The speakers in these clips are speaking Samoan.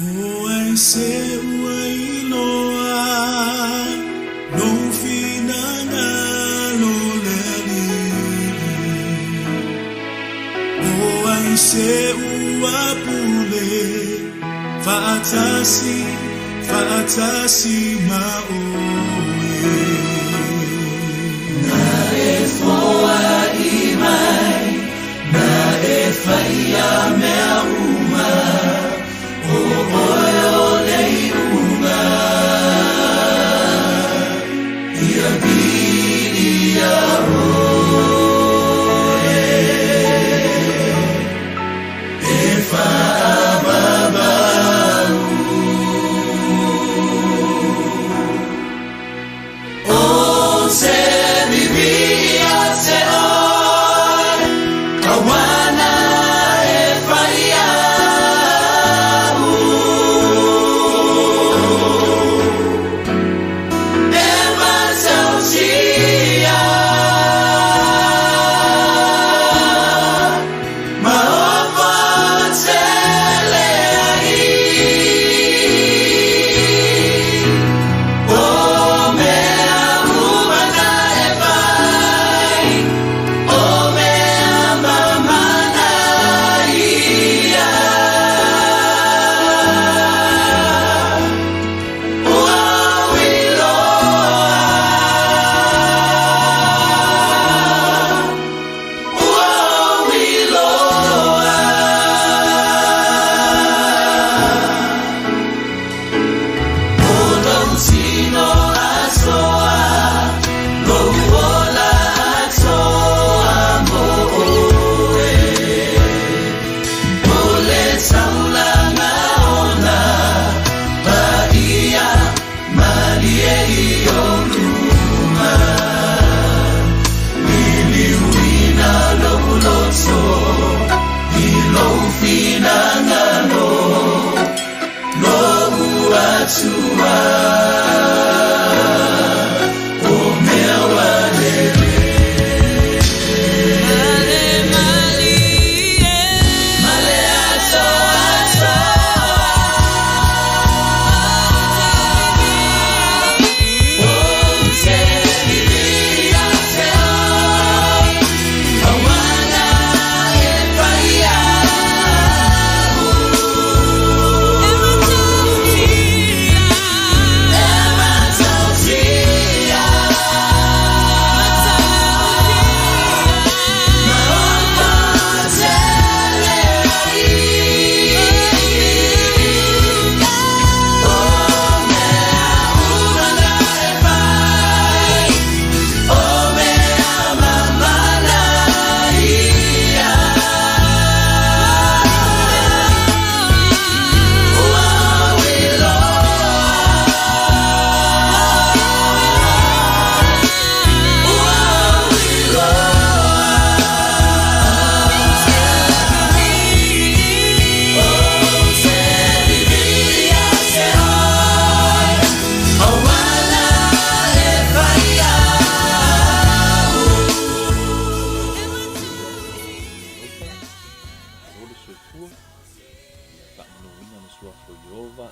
O ai se ua iloa lou finagalo le Alii? O ai se ua pule faatasi, faatasi ma oe? Na e foai mai, na e faia mea uma, o oe o le iuga. Ia viia oe, e faavavau. O te vivi ia te oe, Kawana e whai au. E matautia, ma opo tele ai. O mea uma na e fai, o mea mamana ia. Ua iloa, ua iloa. O lou tino atoa, lou ola atoa mo oe. O le taulaga ona, paia malie i ou luma. Liliuina lou loto, i lou finagalo, lou Atua. O mea ua lelei. Male malie, male atoa atoa. O te vivi ia te oe, Kawana e whai au. E matautia, ma opo tele ai. O mea uma na e fai, o mea mamana ia. Ua iloa, ua iloa. O te vivi ia te oe, Kawana e whai au. Malo le soifua, ia faamanuina le suafa o Ieova,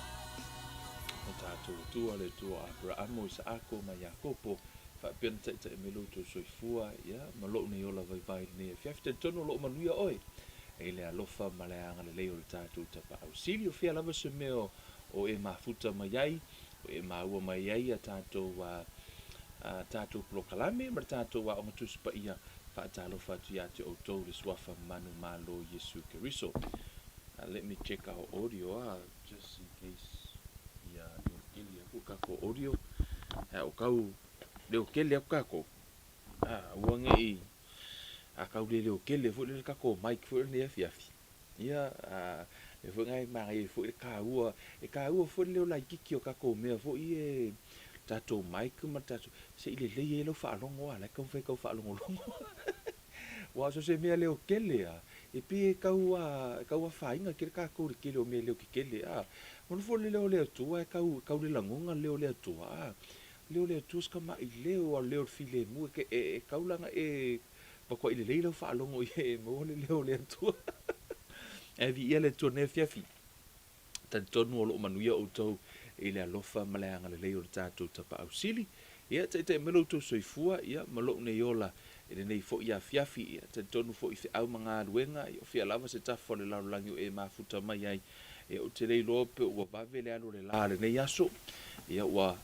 o tatou Atua, le Atua o Aperaamo, Isaako ma Iakopo, faapea ona taitai mai lo outou soifua, ia, ma lou nei ola vaivai i lenei afiafi. Talitonu o lo o manuia oe i le alofa ma le agalelei o le tatou Tapaau Sili. O fea lava se mea o e mafuta mai ai, o e maua mai ai a tatou, a, a tatou polokalame ma le tatou Aoga Tusi Paia, faatalofa atu ia te outou le suafa manumalo Iesu Keriso. Let me check our audio, just in case ia leo kele aku kako audio. O kau leo kele aku kako. Ua ngei a kau le leo kele foi le kako mic foi le afiafi. Ia, e foi ngai manaia ai foi le kaua, e kaua foi le leo laititi o tatou mea foi e tatou mic ma tatou, se i lelei ai lau faalogo a la e taumafai e tau faalogologo. Aua so o se mea leo kele a, e pei e tau a, e tau afaina tele tatou i le tele o mea leo kekele a. Manu foi le leo o le Atua e tau, e tau le lagona le leo o le Atua a. Leo o le Atua si tamai leo a o le leo o le filemu e, e, e tau la ona e matuai lelei lau faalogo i e maua le leo o le Atua. Ae viia le Atua i lenei afiafi. Talitonu o lo o manuia outou i le alofa ma le agalelei o le tatou Tapaau Sili. Ia, taitai mai lo outou soifua, ia, ma lou nei ola i lenei foi afiafi. Ia, talitonu foi i feau ma galuega, ia, o fea lava se tafa o le lalolagi o e mafuta mai ai. Ia, ou te le iloa pe ua vave le alu o le la i lenei aso. Ia, ua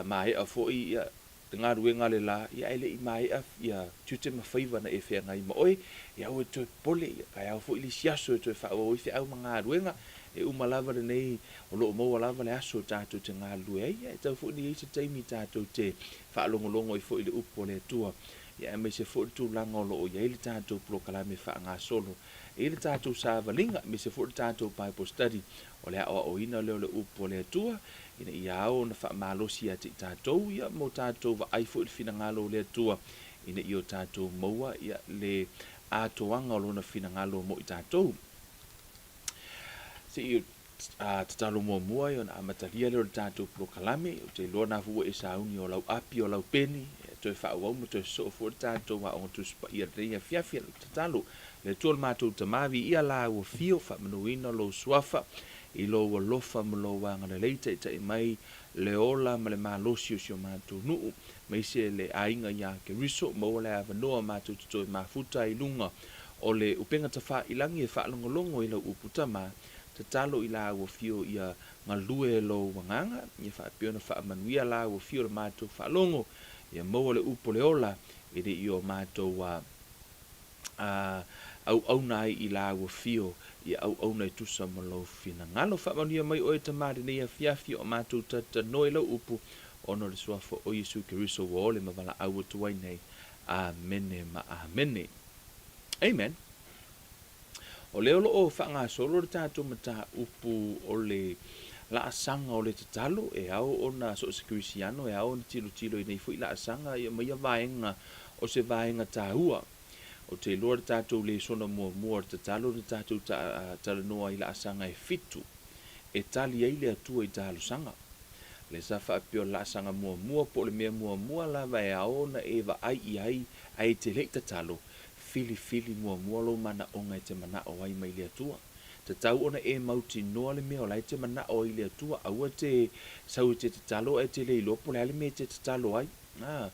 maea foi, ia, le galuega a le la, ia, ae le i maea, ia, tiute ma faiva na e feagai ma oe. Ia, aua e toe popole, ia, taeao foi le isi aso e toe faaauau ai feau ma galuega. E uma lava lenei, o lo o maua lava le aso tatou te galulue ai, ia e tatau foi ona i ai se taimi tatou te faalogologo ai foi i le upu a le Atua, ia aemaise foi le tulaga o lo o i ai le tatou polokalame faagasolo i le tatou savaliga, aemaise foi le tatou Bible study, o le aoaoina lea o le upu a le Atua, ina ia ao ona faamalosi ia te i tatou, ia ma o tatou vaai foi i le finagalo o le Atua, ina ia o tatou maua ia le atoaga o Lona finagalo mo i tatou. Se i tatalo muamua ona amatalia lea o le tatou polokalame. Ou te iloa na foi ua e sauni o lau api o lau peni e toe faaauau ma toe sosoo foi le tatou Aoga Tusi Paia i lenei afiafi. Lau tatalo, le Atua o le matou Tama, viia la ua fio, faamanuina lou suafa i lou alofa ma lou agalelei, taitai mai le ola ma le malosi o si o matou nuu, aemaise le aiga ia Keriso, maua le avanoa matou te toe mafuta ai i luga O le upega tafailangi e faalogologo i lau upu tama, tatalo i la ua fio ia galue lou agaga, ia faapea ona faamanuia la ua fio le matou faalogo, ia maua le upu o le ola e le i o matou a a auauna ai i la ua fio, ia auauna e tusa ma lou finagalo. Faamanuia mai oe tama lenei afiafi o matou talanoa i lau upu, ona o le suafa o Iesu Keriso ua ole ma valaau atu ai nei. Amene ma amene. Amen. O lea o lo o faagasolo le tatou mataupu o le laasaga o le tatalo, e ao ona so o se Kerisiano e ao ona tilotilo i nei foi laasaga ia ma ia vaega o se vaega taua. Ou te iloa le tatou lesona muamua o le tatalo na tatou talanoa i laasaga e fitu e tali ai le Atua i talosaga. Lea sa faapea o le laasaga muamua po o le mea muamua lava e ao ona e vaai i ai ae e te le i tatalo, filifili muamua lou manaoga e te manao ai mai le Atua. Tatau ona e mautinoa le mea o la e te manao ai i le Atua, aua te sau e te tatalo ae te le iloa po o le a le mea e te tatalo ai. A,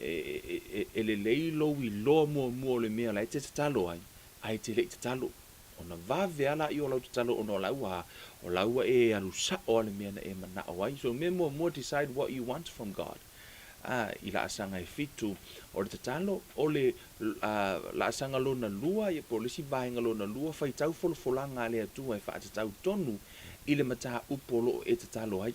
e, e, e lelei lou iloa muamua o le mea o la e te tatalo ai, ae te le i tatalo. Ona vave lava laia o lau tatalo ona o la ua, o la ua e alu sao lava le mea na e manao ai. So, mea muamua, decide what you want from God. A, i laasaga e fitu o le tatalo, o le a, laasaga lona lua, ia po o le isi vaega lona lua, faitau folafolaga a le Atua e faatatau tonu i le mataupu o lo o e tatalo ai.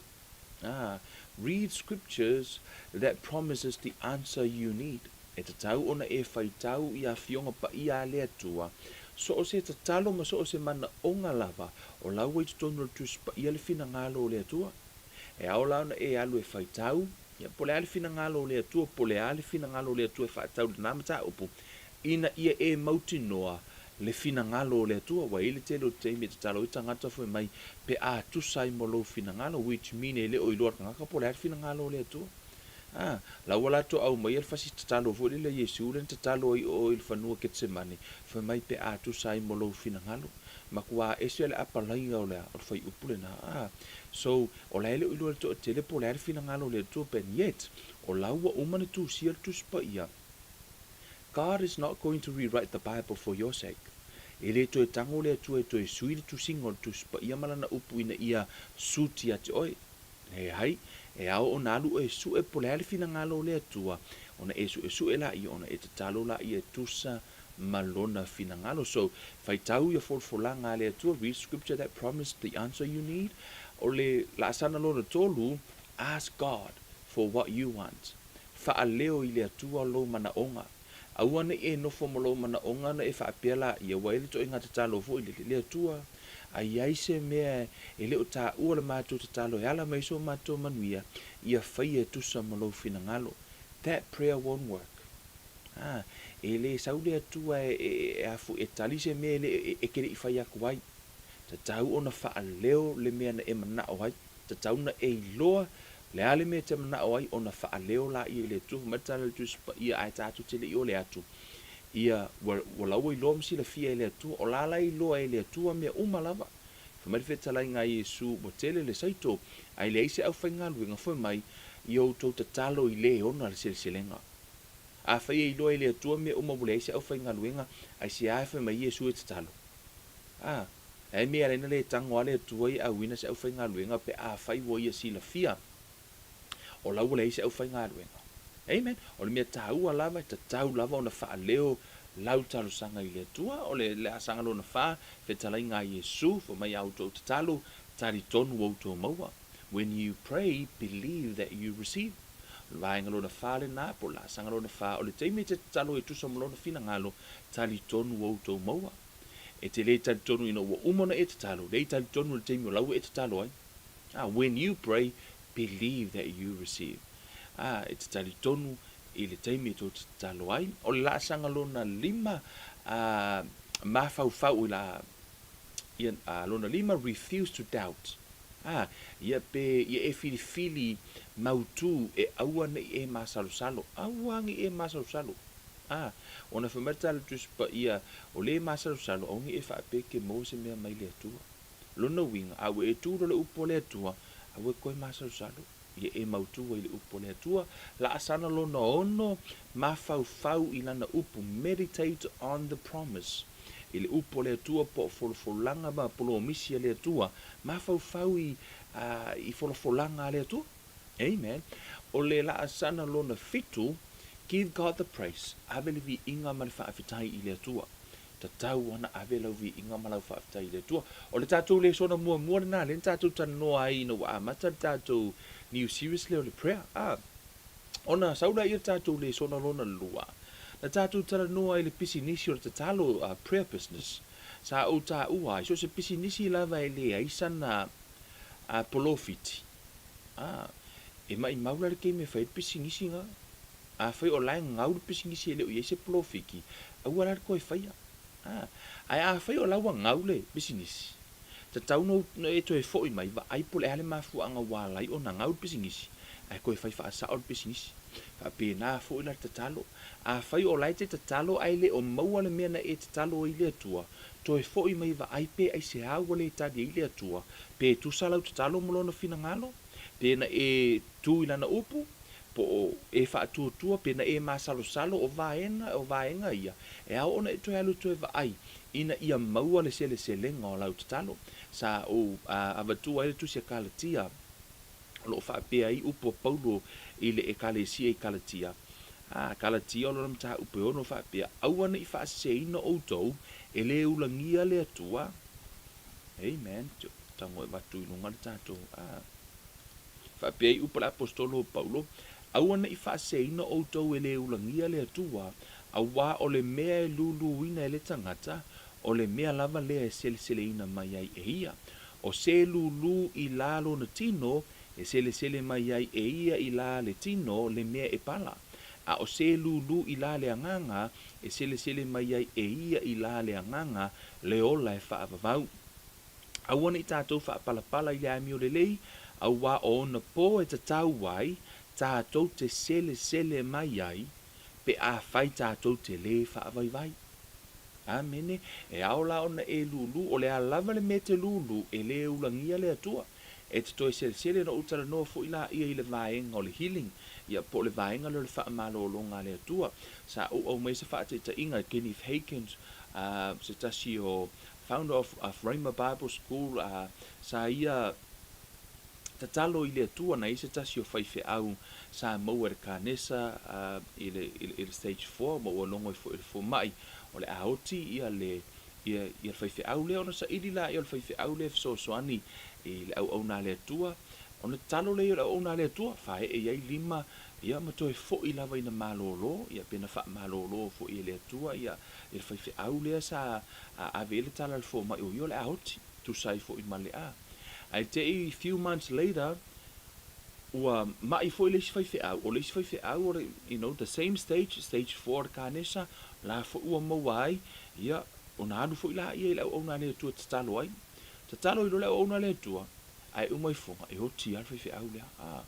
A, read scriptures that promises the answer you need. E tatau ona e faitau i Afioga Paia a le Atua, so o se tatalo ma so o se manaoga lava o la ua i totonu o le Tusi Paia le finagalo o le Atua. E ao la ona e alu e faitau, ia, po o le a le finagalo o le Atua, po o le a le finagalo o le Atua e faatatau i lena mataupu, ina ia e mautinoa le finagalo o le Atua. Ua i ai le tele o taimi e tatalo ai tagata fai mai, pe a tusa ai ma lou finagalo, which mean e le o iloa e le tagata po o le a le finagalo o le Atua. A, la ua latou aumaia le fasi tatalo foi lele a Iesu lea na tatalo ai o i le fanua Ketsemane, fai mai pe a tusa ai mo lou finagalo. Matua ese le apalaiga o le a, o le fuaiupu lena. A, so, o la e le o iloa e le toatele po o le a le finagalo o le Atua, but yet, o la ua uma ona tusia le Tusi Paia. God is not going to rewrite the Bible for your sake. E le toe tago le Atua e toe sui le tusiga o le Tusi Paia ma Lana upu ina ia suit ia te oe. Leai, e ao ona alu oe e sue po o le a le finagalo o le Atua, ona e suesue laia, ona e tatalo laia e tusa ma Lona finagalo. So, faitau ia folafolaga a le Atua, read scripture that promise the answer you need. O le laasaga lona tolu, ask God for what you want. Faaleo i le Atua lou manaoga. Aua ne i e nofo ma lou manaoga ona e faapea laia, ua i ai le toaiga tatalo foi lele, le Atua, a i ai se mea e le o taua le matou tatalo e ala mai so matou manuia, ia faia e tusa ma lou finagalo. That prayer won't work. A, e le sau le Atua e, e, e, afu, e tali se mea e, le, e, e ke le i fai atu ai. Tatau ona faaleo le mea na e manao ai. Tatau na e iloa le a le mea e te manao ai ona faaleo laia i le Atua. Fai mai le tala a le Tusi Paia, ae tatou te le i ole atu, ia, ua, ua la ua iloa ma silafia e le Atua. O la la e iloa e le Atua mea uma lava. Fai mai le fetalaiga a Iesu, Ua tele le saito, ae leai se aufaigaluega, fai mai, Ia outou tatalo i le e ona le seleselega. Afai e iloa e le Atua mea uma ua leai se aufaigaluega, aisea e fai mai Iesu e tatalo? A, e mea ala ai na le tago a le Atua ia auina se aufaigaluega pe afai ua ia silafia o la ua leai se aufaigaluega. Amen. O le mea taua lava, e tatau lava ona faaleo lau talosaga i le Atua. O le laasaga lona fa, fetalaiga a Iesu, fai mai a outou tatalo, talitonu outou maua. When you pray, believe that you receive. O le vaega lona fa lena, po o le laasaga lona fa, o le taimi e te tatalo e tusa ma lona finagalo, talitonu outou maua. E te le talitonu ina ua uma ona e tatalo, leai talitonu i le taimi o la ua e tatalo ai. Ah, when you pray, believe that you receive. Ah, e te talitonu i le taimi e tou te tatalo ai. O le laasaga lona lima, ah, mafaufau i la, ia, ah, lona lima, refuse to doubt. Ah, ia pe, ia e filifili mautū e aua ne i e masalosalo. Aua ne i e masalosalo. Ah, ona fai mai le Tala Tusi Paia, o le masalosalo, aua ne i e faapea ke maua se mea mai le Atua. Lona uiga, a ua e tu loa le upu a le Atua, aua e koe masalosalo, ia e mautu ai le upu a le Atua. Laasaga lona ono, mafaufau i lana upu, meditate on the promise, i le upu a le Atua po o folafolaga ma polomisi a le Atua, mafaufau i, i folafolaga a le Atua. Amen. O le laasaga lona fitu, give God the praise, ave le viiga ma le faafetai i le Atua. Tatau ona ave lau viiga ma lau faafetai i le Atua. O le tatou lesona muamua lena lea na tatou talanoa ai ina ua amata le tatou new series lea o le prayer. A, ona sau lea le tatou lesona lona lua, na tatou talanoa ai i le pisinisi o le tatalo, prayer business. Sa ou taua ai, so o se pisinisi lava e leai sana polofiti, a, e maimau la le taimi e fai ai le pisinisi na. Afai o la e gau le pisinisi e le o i ai se polofiki, aua la le toe faia. A, ae afai o la ua gau le pisinisi, tatau ona e toe foi mai, vaai po o le a le mafuaaga ua ala ai ona gau le pisinisi, ae toe fai faasao le pisinisi. Faapena foi la le tatalo. Afai o la e te tatalo ae le o maua le mea na e tatalo ai i le Atua, toe foi mai vaai pe aisea ua le tali ai le Atua, pe tusa lau tatalo ma Lona finagalo, pe na e tu i Lana upu, po o e faatuatua pe na e masalosalo o vaega o vaega ia, e ao ona e toe alu toe vaai ina ia maua le seleselega o lau tatalo. Sa ou avatua ai le tusi a Kalatia, o lo o faapea ai upu a Paulo i le Ekalesia i Kalatia, A, Kalatia o lona mataupu e ono faapea, Aua ne i faaseseina outou, e le ulagia le Atua. Amen. Tago e avatu i luga le tatou, a. Faapea ai upu a le Aposetolo o Paulo, Aua ne i faaseseina outou e le ulagia le Atua, auā o le mea e luluina e le tagata, o le mea lava lea e seleseleina mai ai e ia. O se lulu i la lona tino, e selesele mai ai e ia i la le tino le mea e pala. A o se lulu i la le agaga, e selesele mai ai e ia i la le agaga le ola e faavavau. Aua ne i tatou faapalapala i le amio lelei, auā o ona pō e tatau ai tatou te selesele mai ai pe afai tatou te lē faavaivai. Amene. E ao la ona e lūlū, o le a lava le mea e te lūlū, e lē ulagia le Atua. E te toe selesele ona ou talanoa foi laia i le vaega o le healing, ia, po o le vaega lea o le faamalologa a le Atua. Sa ou aumaia se faataitaiga i Kenneth Hagin, se tasi o founder of Rhema Bible School, sa ia tatalo i le Atua na i ai se tasi o faifeau sa maua i le kanesa i le, i le stage four, ma ua logo ai foi i le fomai o le a oti ia le, ia, ia le faifeau lea, ona saili laia o le faifeau lea e fesoasoani i le auauna a le Atua, ona tatalo lea o le auauna a le Atua, faaee i ai lima, ia ma toe foi lava ina malolo, ia pe na faamalolo foi e le Atua ia, ia le faifeau lea sa ave i ai le tala a le fomai o ia o le a oti, tusa ai foi ma le a. Ae te i few months later, ua ma'i foi le isi faifeau, o le isi faifeau o le, you know, the same stage, stage four o le kanesa, la foi ua maua ai, ia, ona alu foi laia i le auauna a le Atua e tatalo ai. Tatalo i loa le auauna a le Atua, ae uma ifoga, e oti lava le faifeau lea. A,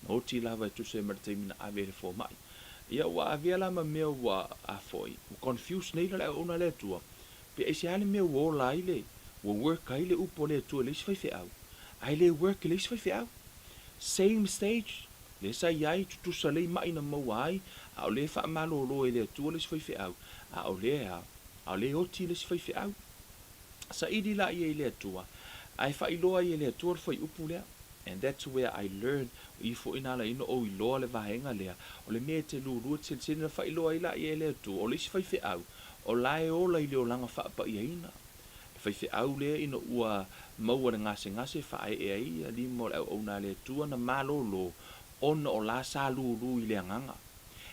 na oti lava e tusa ai ma le taimi na ave ai le fomai. Ia, ua avea la ma mea ua, a foi, ua confuse nei la le auauna a le Atua, pe aisea le mea ua ola ai le. Ua work ai le upu a le Atua i le isi faifeau, ae le work i le isi faifeau. Same stage, lea sa i ai, tutusa lelei ma'i na maua ai, a o lea e faamalolo e le Atua le isi faifeau, a o lea, a o lea e oti le isi faifeau. Saili laia i le Atua, ae faailoa ai e le Atua le fuaiupu lea. And that's where I learn, o i foi na ala ai ona ou iloa le vaega lea, o le mea e te lulu e te selesele na faailoa ai laia e le Atua, o le isi faifeau, o la e ola i le olaga faapa'iaina. Le faifeau lea ina ua maua le gasegase faaee ai ia lima o le auauna a le Atua na malolo ona o la sa lulu i le agaga.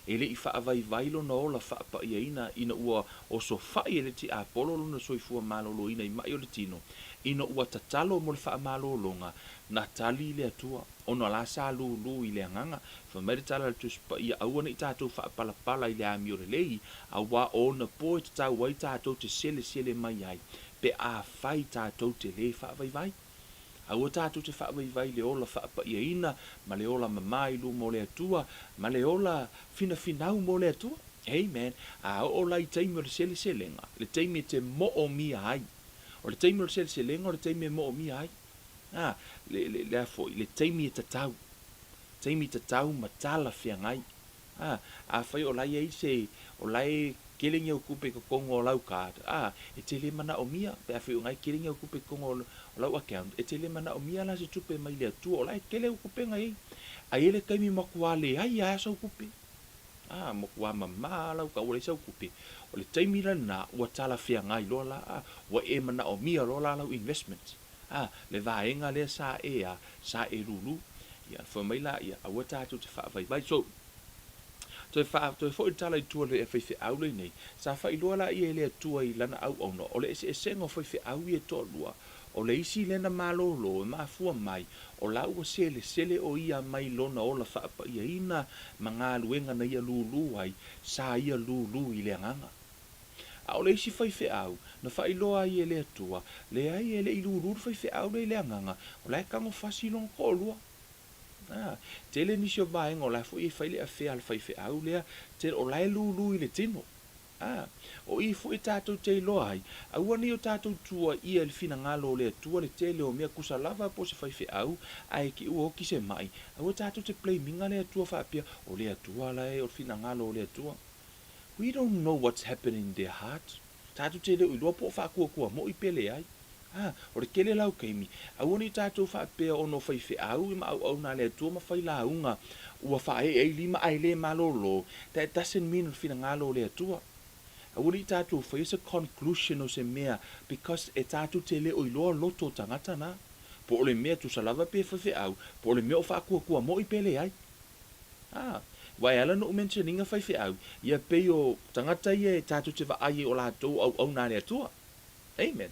E le i faavaivai lona ola faapa'iaina ina ua osofa'i e le tiapolo lona soifua maloloina i ma'i o le tino, ina ua tatalo mo le faamalologa, na tali le Atua, ona la sa lulu i le agaga. Fai mai le tala a le Tusi Paia, Aua ne i tatou faapalapala i le amio lelei, auā o ona po e tatau ai tatou te selesele mai ai, pe afai tatou te lē faavaivai. Aua tatou te faavaivai i le ola faapaiaina ma le ola mamā i luma o le Atua, ma le ola finafinau mo le Atua. Amen. A oo la i taimi o le seleselega, le taimi e te moomia ai. O le taimi o le seleselega o le taimi e moomia ai. A, le, le, le a foi, le taimi e tatau. Taimi tatau ma talafeagai. A, afai o la e i ai se, o la e kele ni au tupe i totonu o lau card, a, e te le manaomia, pe afai o na e kele ni au tupe i totonu o lau account, e te le manaomia la se tupe mai le Atua, o la e kele au tupega i ai. Ae i ai le taimi matua leai lava sau tupe. A, matua mama lau tau ua leai sau tupe. O le taimi la lena, ua talafeagai loa la, a, ua e manaomia loa la lau investment. A, le vaega lea sa e a, sa e lulu. Ia, fai mai la, ia, aua tatou te faavaivai. So, toe fa, toe foi le tala i tua i le faifeau lenei, sa faailoa la ia e le Atua i lana auauna, o le eseesega o faifeau ia e toalua, o le isi lea na malolo e mafua mai, o la ua selesele o ia mai lona ola faapaiaina ma galuega na ia lulu ai, sa ia lulu i le agaga. A o le isi faifeau, na faailoa ai e le Atua, leai e le i lulu le faifeau lea i le agaga, o la e tagofasi lona toalua. A, tele nisi o vaega o la e foi e fai le afea a le faifeau lea, tele, o la e lulu i le tino. A, o i foi tatou te iloa ai, aua ne i o tatou tuuaia i le finagalo o le Atua le tele o mea tusa lava po o se faifeau, ae te i ua oti se mai, aua tatou te blame ina le Atua faapea, o le Atua la e, o le finagalo o le Atua. We don't know what's happening in their heart. Tatou te le o iloa po o faatuatua moi pe leai. A, o le tele la o taimi, aua ne i tatou faapea ona o faifeau ma auauna a le Atua ma fai lauga ua faaee ai lima ae le malolo, that doesn't mean o le finagalo o le Atua. Aua ne i tatou faia se conclusion o se mea because e tatou te le o iloa loto o tagata na. Po o le mea tusa lava pe faifeau, po o le mea o faatuatua moi pe leai. A, aua e ala ona ou mention ina faifeau, ia pei o tagata ia e tatou te vaai ai o latou o auauna a le Atua. Amen.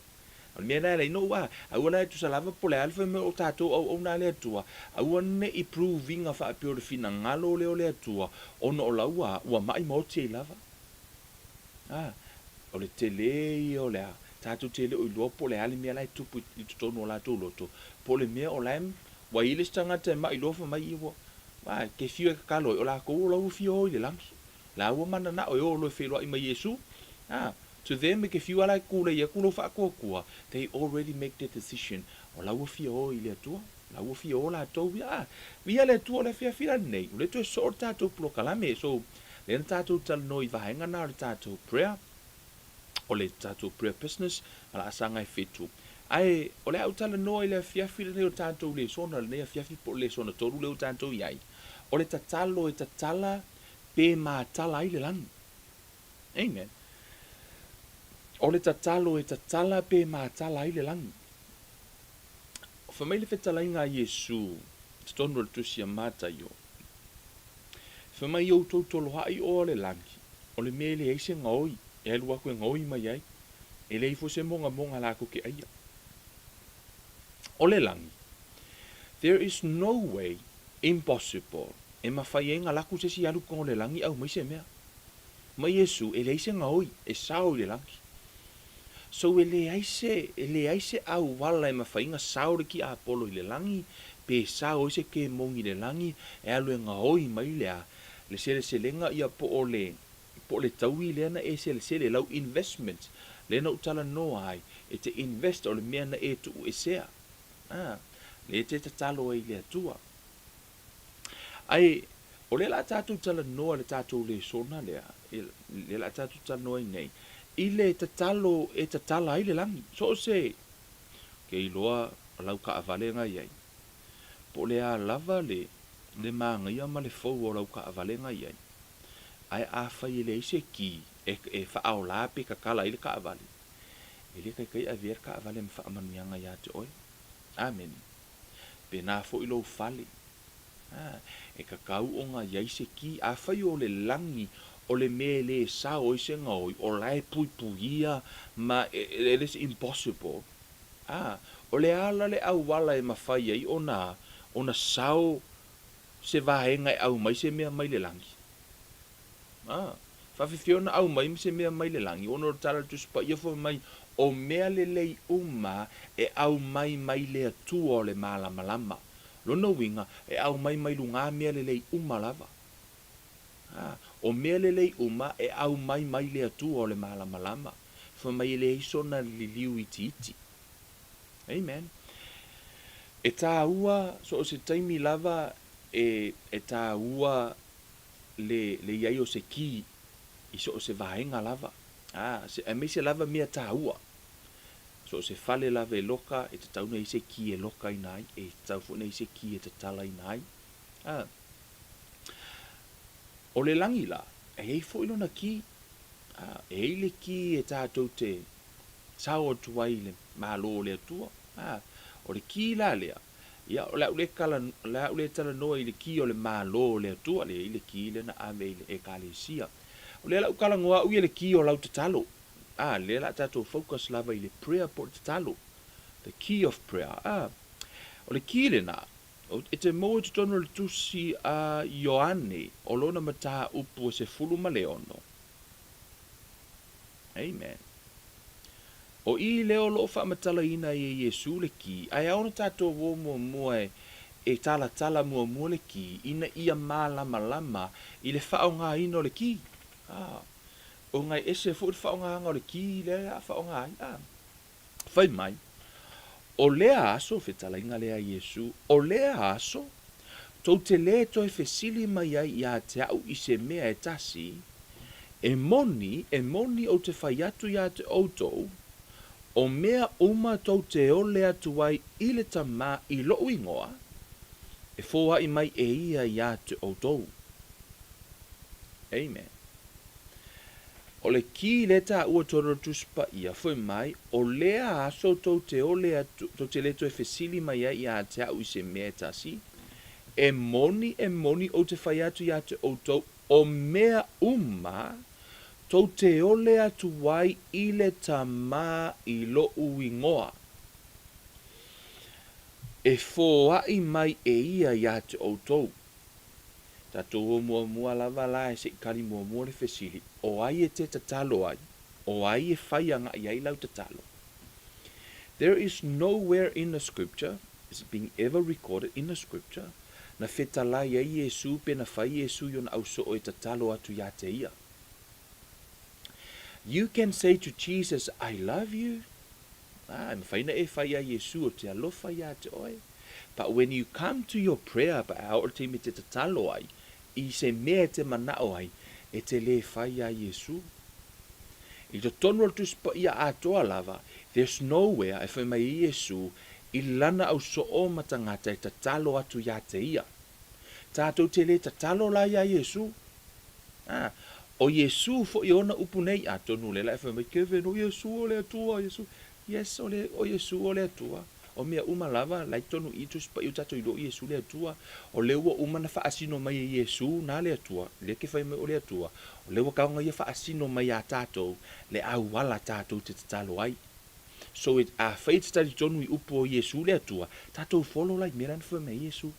O le mea lena e ala ai ona ou a, aua la e tusa lava po o le a le fai mai o tatou auauna a le Atua, aua ne i prove ina faapea o le finagalo lea o le Atua ona o lau a, ua ma'i ma oti ai lava. A, o le tele ia o le a, tatou te le o iloa po o le a le mea la e tupu i totonu o latou loto, po o le mea o la e Ua i ai le isi tagata e maʻi loa fai mai, Ua, a, ke fiu e kakalo ai, o lakou o la ua fia o i le lagi. La ua mananao e o loa e feiloai ma Iesu. A, to them, e ke fiu a la e kulei aku lou faatuatua, they already make their decision, o la ua fia o i le Atua. La ua fia o latou ia. A, viia le Atua o le afiafi la lenei, ua le toe soo le tatou polokalame. So, lea na tatou talanoa i vaega na o le tatou prayer. o le tatou prayer business ma laasaga e fetu. Ae o le a ou talanoa i le afiafi lenei o tatou lesona, lenei afiafi po o le lesona tolu lea ua tatou i ai, o le tatalo e tatala pe matala ai le lagi. Amen. O le tatalo e tatala pe matala ai le lagi. Fai mai le fetalaiga a Iesu i totonu o le tusi a Mataio, Fai mai outou tolohaʻi oa le lagi, o le mea e leai se gaoi e alu aku e gaoi mai ai, e leai foi se mogamoga latou te ʻaia. O le lagi, There is no way impossible e mafai ai na laku se isi alu totonu o le lagi aumai se mea. Ma Iesu, e leai se gaoi e sao i le lagi. So e leai se, e leai se auala e mafai na sao le tiapolo i le lagi, pe sao ai se kemoni i le lagi, e alu e gaoi mai le a, le seleselega ia po o le, po o le taui lea na e selesele, lau investment lea na ou talanoa ai, E te invest, o le mea na e tuuesea. A, lea e te tatalo ai i le Atua. Ae, o lea la tatou talanoa le tatou lesona lea, lea la tatou talanoa ai nei, i le tatalo e tatala ai le lagi. So o se, ke iloa o lau kaavale na i ai, po o le a lava le, le manaia ma le fou o lau kaavale na i ai, ae afai e leai se ki e, e faaola pe tatala ai le kaavale, e le taitai avea le kaavale ma faamanuiaga ia te oe. Amene. Pēnā foi lou fale. A, e tatau ona i ai se ki. Afai o le lagi o le mea e lē sao ai se gaoi, o la e puipuia ma e, it is impossible. A, o le a la le auala e mafai ai ona, ona sao se vaega e aumai se mea mai le lagi? A, faafefea ona aumai ma se mea mai le lagi, ona o le tala a le Tusi Paia fai mai, O mea lelei uma e aumai mai le Atua o le malamalama. Lona uiga, e aumai mai lugā mea lelei uma lava. A, o mea lelei uma e aumai mai le Atua o le malamalama. Fai mai e leai sona liliu itiiti. Amen. E tāua, so o se taimi lava e, e tāua le, le i ai o se kī i so o se vaega lava, a, se, aemaise lava mea tāua. So o se fale lava e loka, e tatau ona i ai se kī e lokaina ai, e tatau foi ona i ai se kī e tatalaina ai. A, o le lagi la, e i ai foi lona kī. A, e i ai le kī e tātou te sao atu ai i le Malo o le Atua. A, o le kī la lea, Ia, o le a ou le kala, o le a ou le talanoa i le kī o le Malo o le Atua, le i le kī lea na ave i le Ekalesia. O lea la u talanoa au ia le kī o lau tatalo. A, lea la a tatou focus lava i le prayer po o le tatalo. The key of prayer. A, o le kī lena, e te maua i totonu o le tusi a Ioane o lona mataupu e 16. Amen. O i lea o lo o faamatalaina ai e Iesū le kī, ae ao ona tatou o muamua e e talatala muamua le kī ina ia mālamalama i le faaaogaina o le kī. A, ona e ese foi le faaaogaga o le kī lea a faaaoga ai. A, fai mai, O lea aso, fetalaiga lea a Iesū, o lea aso, tou te lē toe fesili mai ai iā te a'u i se mea e tasi, E moni, e moni ou te fai atu iā te ʻoutou, o mea uma tou te ole atu ai i le Tamā i loʻu ingoa, e foaʻi mai e ia iā te ʻoutou. Amen. O le kī lea taua tonu o le Tusi Paia, fai mai, O lea aso tou te ole atu, tou te le toe fesili mai ai iā te a'u i se mea e tasi, e moni, e moni ou te fai atu iā te ʻoutou, O mea uma tou te ole atu ai i le Tamā i loʻu ingoa, e foaʻi mai e ia iā te ʻoutou. Tatou o muamua lava la e se i kali muamua le fesili, o ai e te tatalo ai? O ai e fai agaʻi ai lau tatalo? There is nowhere in the scripture, is it being ever recorded in the scripture, Na fetalai ai Iesū pe na fai Iesū i ona ausoo e tatalo atu iā te ia. You can say to Jesus, I love you. Ah, e mawhai na e fai iā Iesū o te alofa iā te oe. But when you come to your prayer, pa a oo le taimi e te tatalo ai, i se mea e te manao ai, e te lē fai iā Iesū. I totonu o le Tusi Paia atoa lava, there's nowhere e fai mai ai Iesū i lana ausoo ma tagata e tatalo atu iā te ia. Tātou te lē tatalo la iā Iesū. A, o Iesū foʻi ona upu nei, atonu o lea la e fai mai, Kevin, o Iesū o le Atua, Iesū. Yes, o le, o Iesū o le Atua. O mea uma lava, la i totonu i i Tusi Paia o tatou iloa o Iesū le Atua. O lea ua uma na faasino mai e Iesū na le Atua, lea ke fai mai o le Atua, o lea ua tau na ia faasino mai iā tatou le auala tatou te tatalo ai. So it, afai e te talitonu i upu o Iesū le Atua, tatou follow la i mea la na fai mai ai Iesū.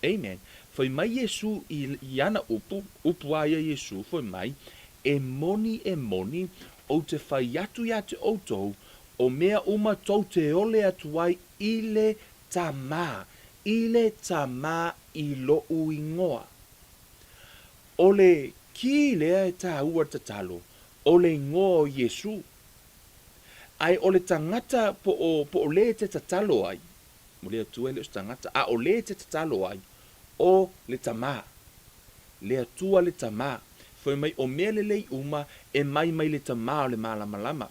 Amen. Fai mai Iesū i, i ana upu, upu a ia Iesū, fai mai, E moni, e moni, ou te fai atu iā te ʻoutou, O mea uma tou te ole atu ai i le Tamā, i le Tamā i loʻu ingoa. O le kī lea e tāua tatalo, o le ingoa o Iesū. Ae o le tagata po o, po o lē e te tatalo ai, mo le Atua e le o se tagata, a o lē e te tatalo ai, o le Tamā. Le Atua le Tamā. Fai mai o mea lelei uma e mai mai le Tamā o le malamalama.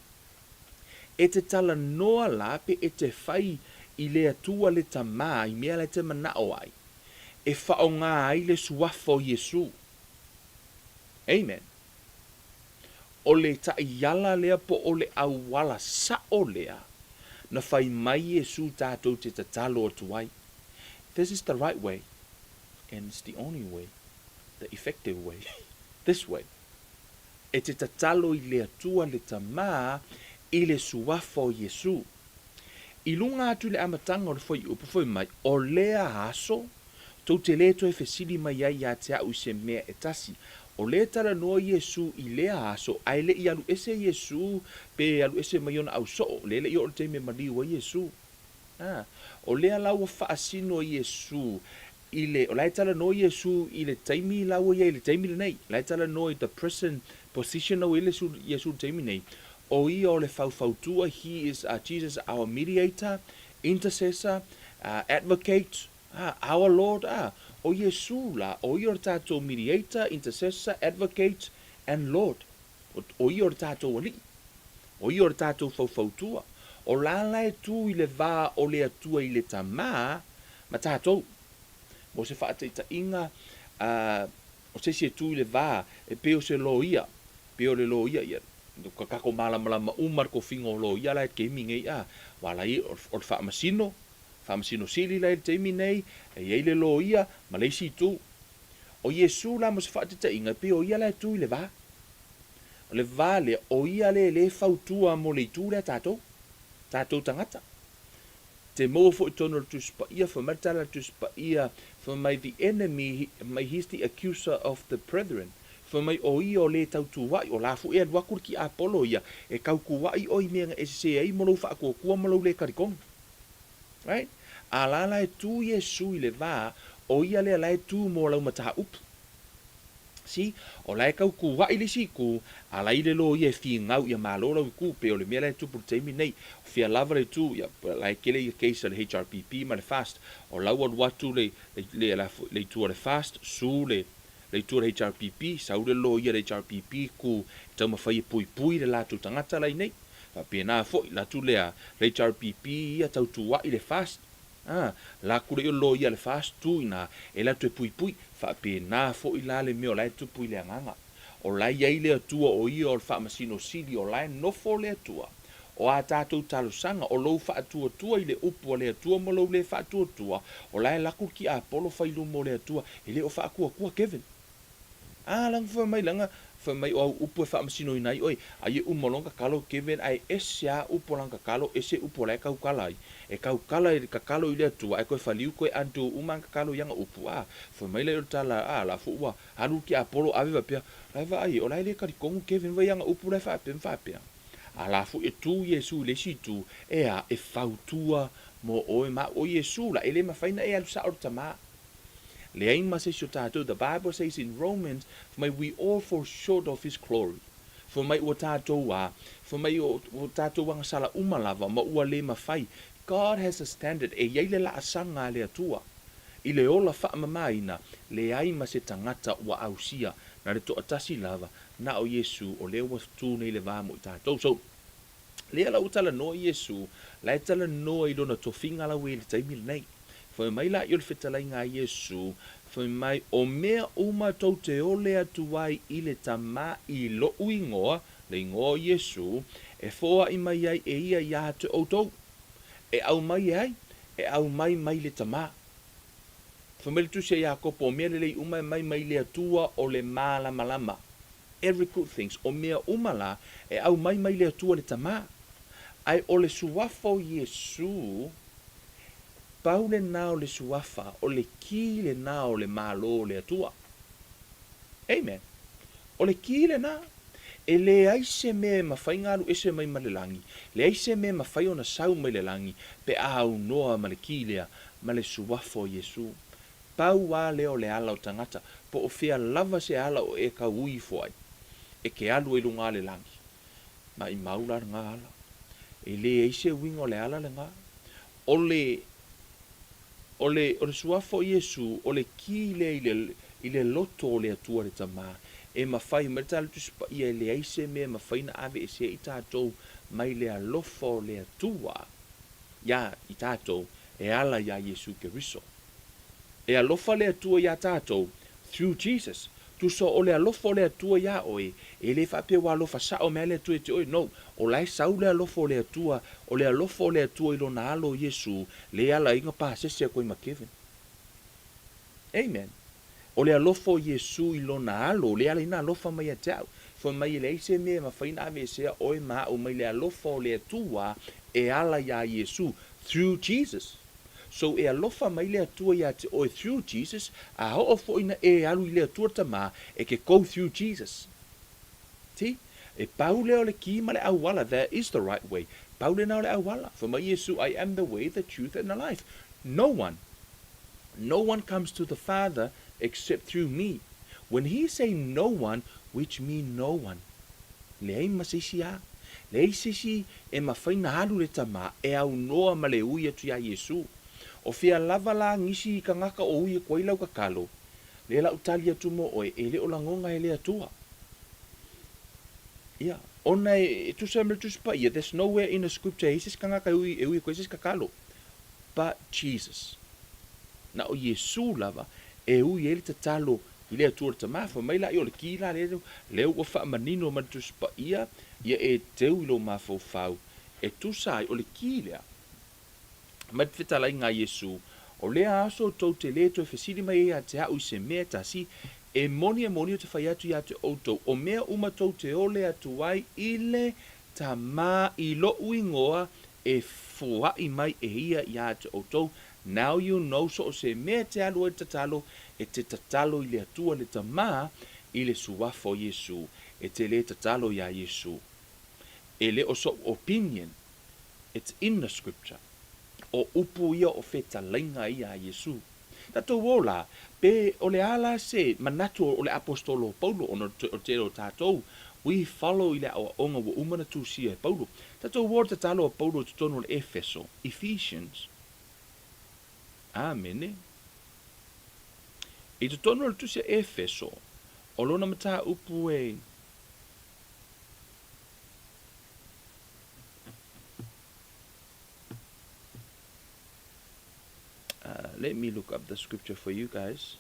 E te talanoa la pe e te fai i le Atua le Tamā i mea la e te manao ai, e faaaoga ai le Suafa o Iesū. Amen. O le taiala lea po o le auala sa'o lea na fai mai Iesū tatou te tatalo atu ai. This is the right way and it's the only way, the effective way, this way. E te tatalo i le Atua le Tamā i le Suafa o Iesū. I luga atu i le amataga o le fuaiupu fai mai, o lea aso, Tou te lē toe fesili mai ai iā te a'u i se mea e tasi. O lē talanoa Iesū i lea aso, ae le i alu ese Iesū pe alu ese mai ona au so'o, lē le i oo le taimi e maliu ai Iesū. A, o lea la ua faasino Iesū i le, o la e talanoa Iesū i le taimi la ua i ai i le taimi lenei, la e talanoa i the present position la ua i ai le Iesū i le taimi nei, o ia o le faufautua, he is, Jesus our mediator, intercessor, advocate, A, our Lord, a, ʻo Iesū la, ʻo ia o le tātou Mediator, Intercessor, Advocate, and Lord. ʻO, ʻo ia o le tātou Aliʻi. ʻO ia o le tātou Faufautua. ʻO la la e tū i le vā o le Atua i le Tamā ma tātou. Mo se faataitaiga, a, o se isi e tū i le vā, e pei o se loia, pei o le loia ia, ka kākou mālamalama uma le kofiga o loia la e keimi nei, a, ua ala ai o le faamasino, Faamasino Sili la i le taimi nei, e i ai le loia ma le isi itu. ʻO Iesū la mo se faataitaiga, e pei o ia la e tu i le va. O le va lea, o ia lea e lē fautua mo le itu lea tatou, tatou tagata. Te maua foi tonu o le Tusi Paia, fai mai le tala a le Tusi Paia, fai mai the enemy, fai mai he's the accuser of the brethren. Fai mai o ia o lē tautuaʻi, o la foi e alu aku le tiapolo ia e tautuaʻi oe i mea na e sesē ai mo lou faatuatua ma lou lē talitonu. Right? A la la e tū Iesū i le vā, ʻo ia lea la e tū mo lau mataupu. See? O la e kau kūaʻi le isi itu, a la i le loia e fīgau ia malo lau itu, pei o le mea la e tupu i le taimi nei. O fea lava le itu, ia, la e kele ia case a le HRPP ma le FAST. O la ua alu atu le, le, le, le, le itu a le FAST, su le, le itu a le HRPP, sau le loia a le HRPP ku e taumafai e puipui le latou tagata la i nei. Faapena foi, la atu lea le HRPP ia tautuaʻi le FAST, a, la aku lea loia le FAST tu ina e la toe puipui. Faapena foi la le mea o la e tupu i le agaga. O la e i ai le Atua o ia o le Faamasino Sili, o la e nofo le Atua. O a tatou talosaga, o lou faatuatua i le upu a le Atua ma lou le faatuatua, o la e laku le tiapolo fai luma o le Atua, e le o faatuatua Kevin. A laga fai mai laga fai mai o au upu e faamasinoina ai oe, ai e uma loa ona tatalo Kevin ae ese a upu o lana tatalo ese upu o la e taukala ai. E taukala i tatalo i le Atua ae toe faliu toe undo uma ana tatalo i ana upu. A fai mai lea o le tala a la foi ua alu le tiapolo ave faapea la e vaai e o la e le talitonu Kevin vai ana upu la e faapea ma faapea. A la foi e tu Iesu i le isi itu e a e fautua mo oe ma au. O Iesu la e le mafai na e alu sao le tama. Leai ma se isi o tatou, the Bible says in Romans, fai mai we all fall short of his glory. Fai mai ua tatou a, fai mai ua tatou agasala uma lava ma ua le mafai. God has a standard, e i ai le laasaga a le Atua i le ola faamamaina, leai ma se tagata ua ausia, na le toatasi lava, na o Iesu, o lea ua tu nei le va mo i tatou. So, lea la ua talanoa Iesu, la e talanoa i lona tofiga la ua i ai i le taimi lenei. Fai mai laia o le fetalaiga a Iesu, fai mai, O mea uma tou te ole atu ai i le Tamā i loʻu ingoa, le ingoa o Iesu, e foaʻi mai ai e ia iā te ʻoutou. E ʻau mai e ai? E ʻau mai mai le Tamā. Fai mai le Tusi a Iakopo, O mea lelei uma e mai mai le Atua o le malamalama. Every good things, o mea uma la, e ʻau mai mai le Atua le Tamā. Ae o le Suafa o Iesu, Pau lenā o le Suafa, o le kī lenā o le Malo o le Atua. Amen. O le kī lenā. E leai se mea e mafai ona alu ese mai ma le lagi, leai se mea e mafai ona sau mai le lagi pe a aunoa ma le kī lea, ma le Suafa o Iesu. Pau a lea o le ala o tagata, po o fea lava se ala o e tau ui ifo ai, e ke alu ai luga a le lagi. Maʻimau la lena ala. E leai se uiga o le ala lena. O le, o le, o le Suafa o Iesu, o le ki lea i le, i le loto o le Atua le Tama, e mafai mai le Tala Tusi Paia e leai se mea e mafai ona aveesea i tatou mai le alofa o le Atua iā i tatou e ala iā Iesu Keriso. E alofa le Atua iā tatou through Jesus. Tusa o le alofa o le Atua iā oe, e le faapea ua alofa sao mai le Atua ia te oe, no, o la e sau le alofa o le Atua, o le alofa o le Atua i Lona Alo Iesu, le ala ai na pasese atu ai ma Kevin. Amen. O le alofa o Iesu i Lona Alo, le ala ai na alofa mai ia te au. Fai mai e leai se mea e mafai ona aveesea oe ma au mai le alofa o le Atua e ala iā Iesu, through Jesus. So e alofa mai le Atua ia te oe through Jesus, a oo foi na e alu i le Atua Tama, e ke go through Jesus. See? E pau lea o le ki ma le auala, that is the right way. Pau lena o le auala. Fai mai Iesu, I am the way, the truth and the life. No one, no one comes to the Father except through me. When he say no one, which mean no one. Leai ma se isi a. Leai se isi e mafai na alu le tama e aunoa ma le ui atu iā Iesu. O fea lava la nisi i kangaka o ui aku ai lau kakalo, lea la u tali atu mo oe, e le o lagoga e le Atua. Ia, ona e tusa ma le Tusi Paia, there's nowhere in the scripture e i ai se isi kangaka e ui, e ui aku ai se isi kakalo, but Jesus. Na o Iesu lava e ui ai le tatalo I le Atua o le Tama, fai mai la ia o le ki la lea, lea ua faamanino mai le Tusi Paia, ia e teu i lou mafaufau, e tusa ai, o le ki lea. Mai te fetalaiga a Iesu, o lea aso tou te le toe fesili mai ai ia te a'u i se mea e tasi, e moni e moni ou te fai atu ia te outou, o mea uma tou te ole atu ai i le Tama i loʻu ingoa, e foaʻi mai e ia iā te outou. Now you know so o se mea e te alu ai le tatalo, e te tatalo i le Atua le Tama i le Suafa o Iesu, e te le tatalo iā Iesu. E le o soʻu opinion, it's in the scripture. O upu ia o fetalaiga ia a Iesu. Tatou o la, pe o le a la se manatu o le Aposetolo o Paulo, ona o le tele o tatou, we follow i le aoaoga ua uma ona tusia e Paulo. Tatou o le tatalo a Paulo i totonu o le Efeso, Ephesians. Amene. I totonu o le tusi a Efeso, o lona mataupu e. Uh, let me look up the scripture for you guys.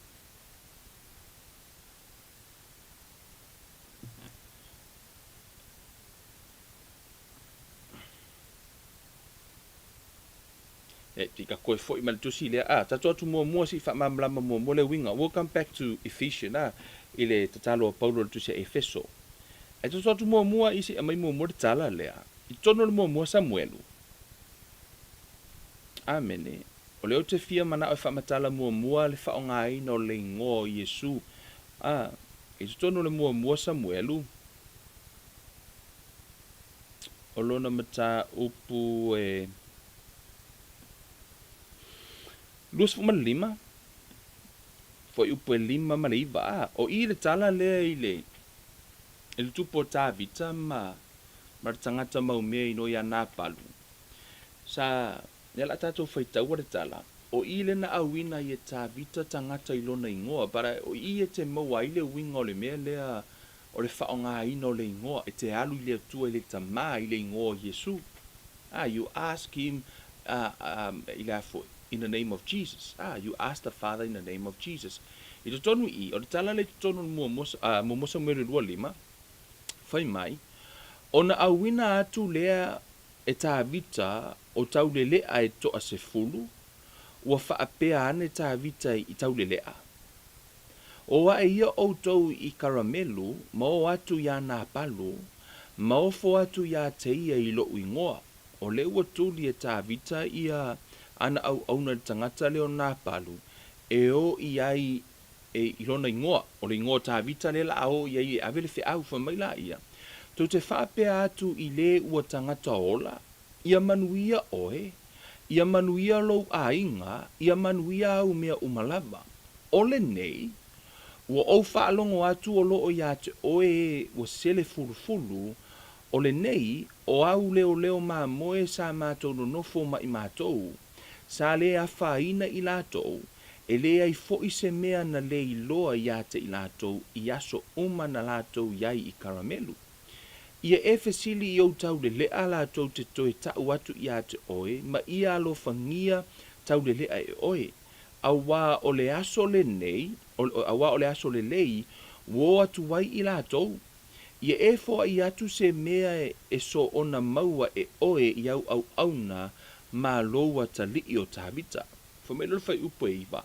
E, ti ka koe foi ma le tusi lea. Ah, tatou atu muamua si faamalamalama muamua le uiga. We'll come back to Ephesians, ah, i le tatalo a Paulo i le tusi a Efeso. E tatou atu muamua i se aumai muamua le tala lea. I totonu o le muamua Samuelu. Amene. O lea ou te fia manao e faamatala muamua le faaaogaina o le igoa o Iesu. A, i totonu o le muamua Samuelu, o lona mataupu e 25, fuaiupu e 5 ma le 9. A, o i le tala lea i le, i le tupu o Tavita ma, ma le tagata maumea i noi a Napalu. Sa, lea la tatou faitaua le tala, o i le na auina ai e Tavita tagata i lona igoa, but o i e te maua ai le uiga o le mea lea o le faaaogaina o le igoa, e te alu i le Atua i le Tama i le igoa o Iesu. Ah, you ask him, ah, um, i le a foi, in the name of Jesus. Ah, you ask the Father in the name of Jesus. I totonu i i, o le tala lea i totonu o le muamua, ah, muamua Samuele 25, fai mai, Ona auina atu lea e Tavita o taulele'a e toasefulu, ua faapea ane Tavita i taulele'a, O aʻe ia ʻoutou i Karamelu ma o atu iā Napalu, ma ofo atu iā te ia i loʻu ingoa. O lea ua tuli e Tavita ia ana auauna i le tagata lea o Napalu e o i ai e i lona ingoa, o le ingoa o Tavita lea la a o i ai e ave le feau, fai mai la ia, Tou te faapea atu i le ua tagata ola, Ia manuia oe, ia manuia lou aiga, ia manuia au mea uma lava. O lenei, ua ou faalogo atu o loo iā te oe ua sele fulufulu, O lenei, o au leoleo mamoe sa matou nonofo ma i matou, sa le afaina i latou, e leai foi se mea na le iloa ia te i latou i aso uma na latou i ai i Karamelu. Ia e fesili i ou taulelea latou te toe ta'u atu ia te oe ma ia alofagia taulelea e oe, auā o le aso lenei, auā o le aso lelei ua o atu ai i latou. Ia e foai atu se mea e soona maua e oe i au auauna ma lou atalii o Tavita. Fai mai loa le fuaiupu e 9,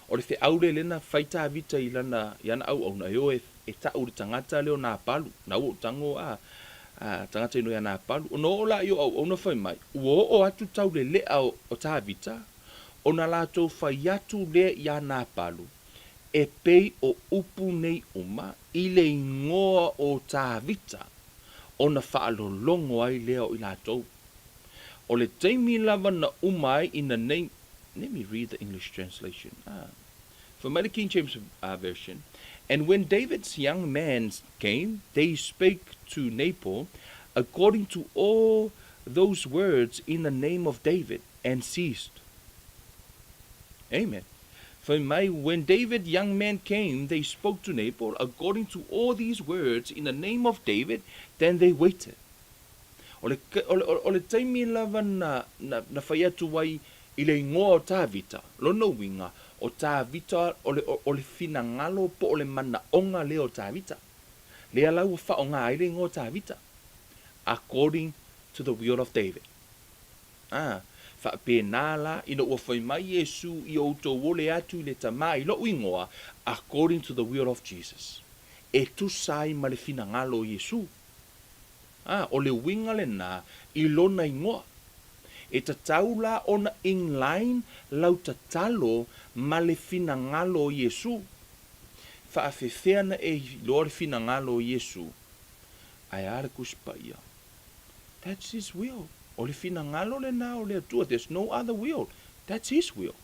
O le feau lea lea na fai Tavita i lana, i ana auauna, e o e, e ta'u i le tagata lea o Napalu, na ua ou tago a, a tagata inoa ia Napalu. Ona oo laia o auauna fai mai, ua oo atu taulelea o, o Tavita, ona latou fai atu lea iā Napalu, e pei o upu nei uma i le igoa o Tavita, ona faalologo ai lea o i latou. O le taimi lava na uma ai in the name, let me read the English translation, ah, fai mai le King James Version, And when David's young men came, they spake to Nabal according to all those words in the name of David, and ceased. Amen. Fai mai, When David young men came, they spoke to Nabal according to all these words in the name of David, then they waited. O le, o le, o le taimi lava na, na, na fai atu ai i le igoa o Tavita, lona uiga, o Tavita, o le, o le finagalo po o le manaoga lea o Tavita. Lea la ua faaaoga ai le igoa o Tavita, according to the will of David. Ā, faapena la, ina ua fai mai Iesu i outou ole atu i le Tama i lou igoa, according to the will of Jesus, e tusa ai ma le finagalo o Iesu. Ā, o le uiga lenā i lona igoa. E tatau la ona in line lau tatalo ma le finagalo o Iesu. Faafefea na e iloa le finagalo o Iesu? Ae a le Tusi Paia? That's His will. O le finagalo lenā o le Atua. There's no other will. That's His will.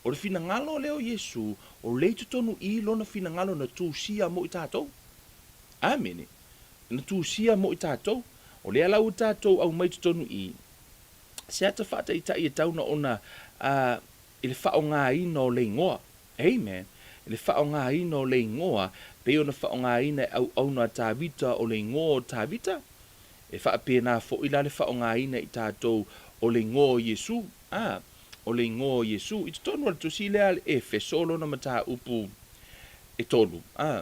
O le finagalo lea o Iesu, o lea i totonu i Lona finagalo na tusia mo i tatou. Amene. Na tusia mo i tatou. O lea la ua tatou aumai totonu i se ata faataitai e tau na ona a, i le faaaogaina o le igoa. Amen. I le faaaogaina o le igoa, pei ona faaaogaina e auauna a Tavita o le igoa o Tavita, e faapena foi la le faaaogaina e i tatou o le igoa o Iesu. A, o le igoa o Iesu. I totonu o le tusi lea a le Efeso lona mataupu e tolu. A,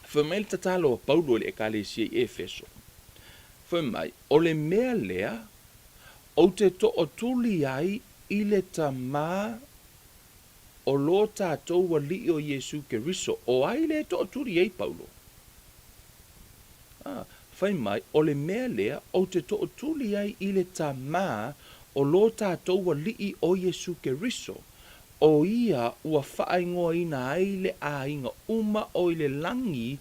fai mai le tatalo a Paulo i le Ekalesia i Efeso, fai mai, O le mea lea ou te tootuli ai i le Tama o lo tatou Alii o Iesu Keriso. O ai le tootuli ai Paulo? A, fai mai, o le mea lea ou te tootuli ai i le Tama o lo tatou Alii o Iesu Keriso, o ia ua faaigoaina ai le aiga uma o i le lagi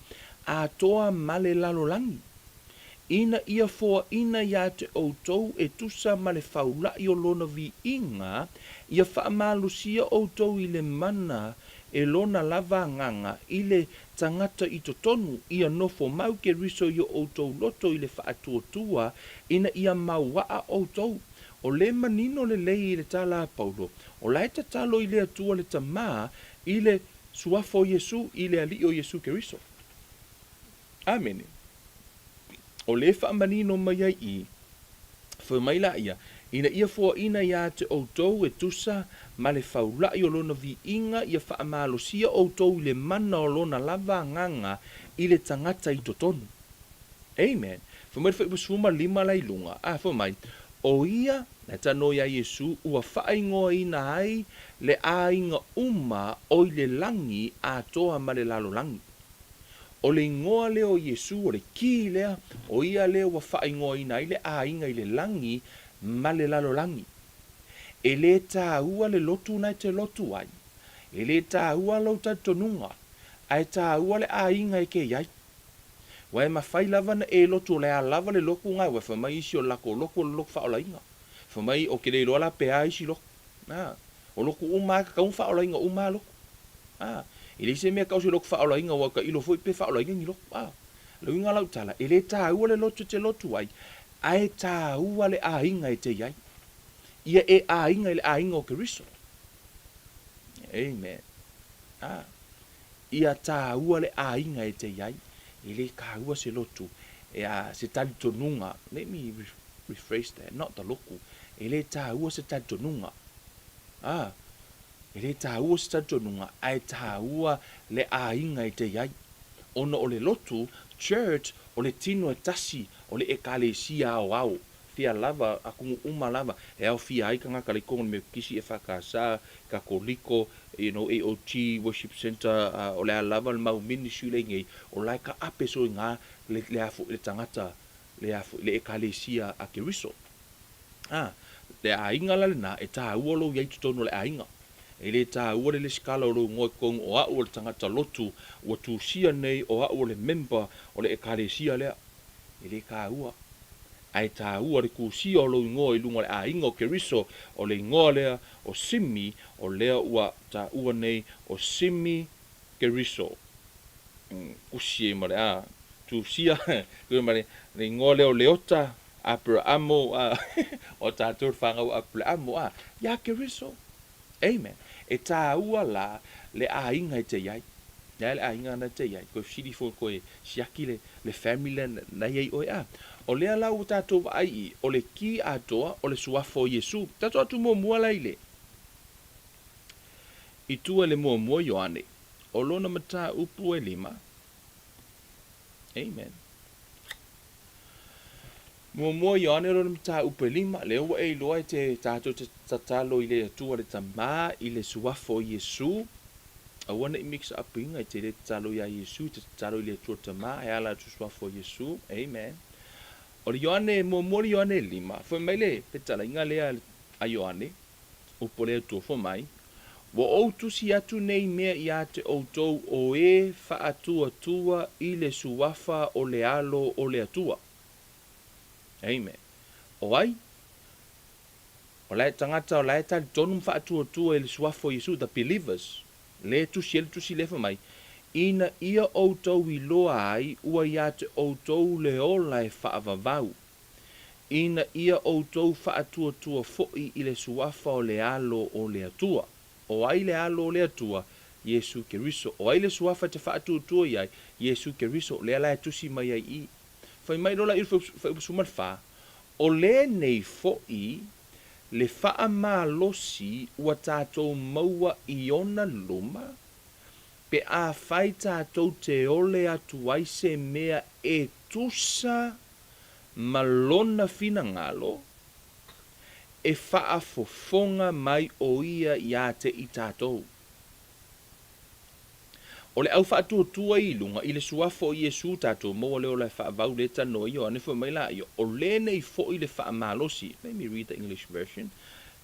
atoa ma le lalolagi, ina ia foaina iā te outou e tusa ma le faula'i o lona viiga, ia faamalosia outou i le mana e lona lava agaga i le tagata i totonu, ia nofo mau Keriso i o outou loto i le faatuatua ina ia maua'a outou. O le manino lelei i le tala a Paulo, o la e tatalo i le Atua le Tama i le Suafa o Iesu, i le Alii o Iesu Keriso. Amene. O le faamanino mai ai i, fai mai laia, ina ia foaina iā te outou e tusa ma le faula'i o lona viiga ia faamalosia outou i le mana o lona lava agaga i le tagata i totonu. Amen. Fai mai le fuaiupu 15 la i luga, a, fai mai, O ia, na tanoa iā Iesu, ua faaigoaina ai le aiga uma o i le lagi atoa ma le lalolagi. O le igoa lea o Iesu, o le kī lea, o ia lea ua faaigoaina ai le aiga i le lagi ma le lalolagi. E le tāua le lotu na e te lotu ai, e le tāua lou talitonuga, ae tāua le aiga e ke i ai. Ua e mafai lava na e lotu o le a lava le loku nga ua fai mai isi o le lakou loku o le loku faaolaina. Fai mai o ke le iloa la pe a isi loku. A, o loku uma a e tatau ona faaolaina uma a loku. A, e leai se mea e tau o se loku faaolaina aua e tailo foi pe faaolaina ni loku. A. Le uiga o lau tala, e le taua le lotu e te lotu ai, ae taua le aiga e te i ai. Ia e aiga i le aiga o Keriso. Amen. Ah. Ia taua le aiga e te i ai. E le taua se lotu, e a, se talitonuga. Let me rephrase that, not the loku. E le taua se talitonuga. Ah. E le taua se talitonuga, ae taua le aiga e te i ai. Ona o le lotu, church, o le tino e tasi o le Ekalesia aoao, fea lava, atunuu uma lava, e aofia ai tagata le tonu o le Metotisi, EFKS, Katoliko, you know, AOG, Worship Centre, o le a lava le mau ministry lea i nei, o la e taape soo i ina le, le a foi le tagata, le a foi le Ekalesia a Keriso. A, le aiga la lena, e taua lou i ai i totonu o le aiga. E le taua le lesitala o lou igoa i totonu o au o le tagata lotu ua tusia nei o au o le member o le Ekalesia lea. E le taua. Ae taua le tusia o lou igoa i luga o le aiga o Keriso, o le igoa lea o Simi, o lea ua taua nei o Simi Keriso. Tusi ai ma le a, tusia ma le igoa lea o Leota Aperaamo, a, o tatou le fanau a Aperaamo, a, iā Keriso. Amen. E tāua la le aiga e te i ai. Le a le aiga na te i ai. Koe fesili foi koe siaki le, le family lea na i ai oe, a. O lea la ua tatou vaai i, o le ki atoa o le suafa o Iesu. Tatou atu muamua la i le, i tua i le muamua Ioane, o lona mataupu e lima. Amen. Muamua Ioane lona mataupu e lima, lea ua e iloa e te tatou te tatalo i le Atua le Tama i le Suafa o Iesu. Aua ne i mix up ina, e te le tatalo iā Iesu, e te tatalo i le Atua le Tama e ala atu Suafa o Iesu. Amen. O le Ioane, muamua le Ioane e lima, fai mai le fetalaiga lea a Ioane, upu a le Atua, fai mai, Ua ou tusi atu nei mea iā te outou o e faatuatua i le Suafa o le Alo o le Atua. Amen. O ai? O la e tagata o la e talitonu ma faatuatua i le Suafa o Iesu, the believers, le e tusi ai le tusi lea fai mai, Ina ia outou iloa ai ua iā te outou le ola e faavavau, ina ia outou faatuatua foi i le Suafa o le Alo o le Atua. O ai le Alo o le Atua? Iesu Keriso. O ai le Suafa e te faatuatua i ai? Iesu Keriso, lea la e tusi mai ai i. Fai mai loa la i le Fuaiupu 14, O lenei foi le faamalosi ua tatou maua i ona luma, pe afai tatou te ole atu ai se mea e tusa ma lona finagalo, e faafofoga mai ʻo ia iā te i tatou. O le au faatuatua i luga i le suafa o Iesu tatou maua le ola e faavau le tanoa Ioane fai mai la ia, o lenei foi le faamalosi, let me read the English version,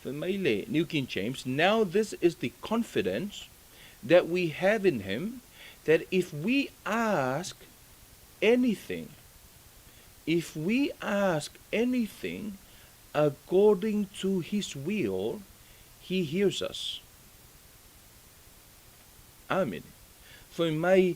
fai mai le New King James, Now this is the confidence that we have in him, that if we ask anything, if we ask anything according to his will, he hears us. Āmene. Fai mai,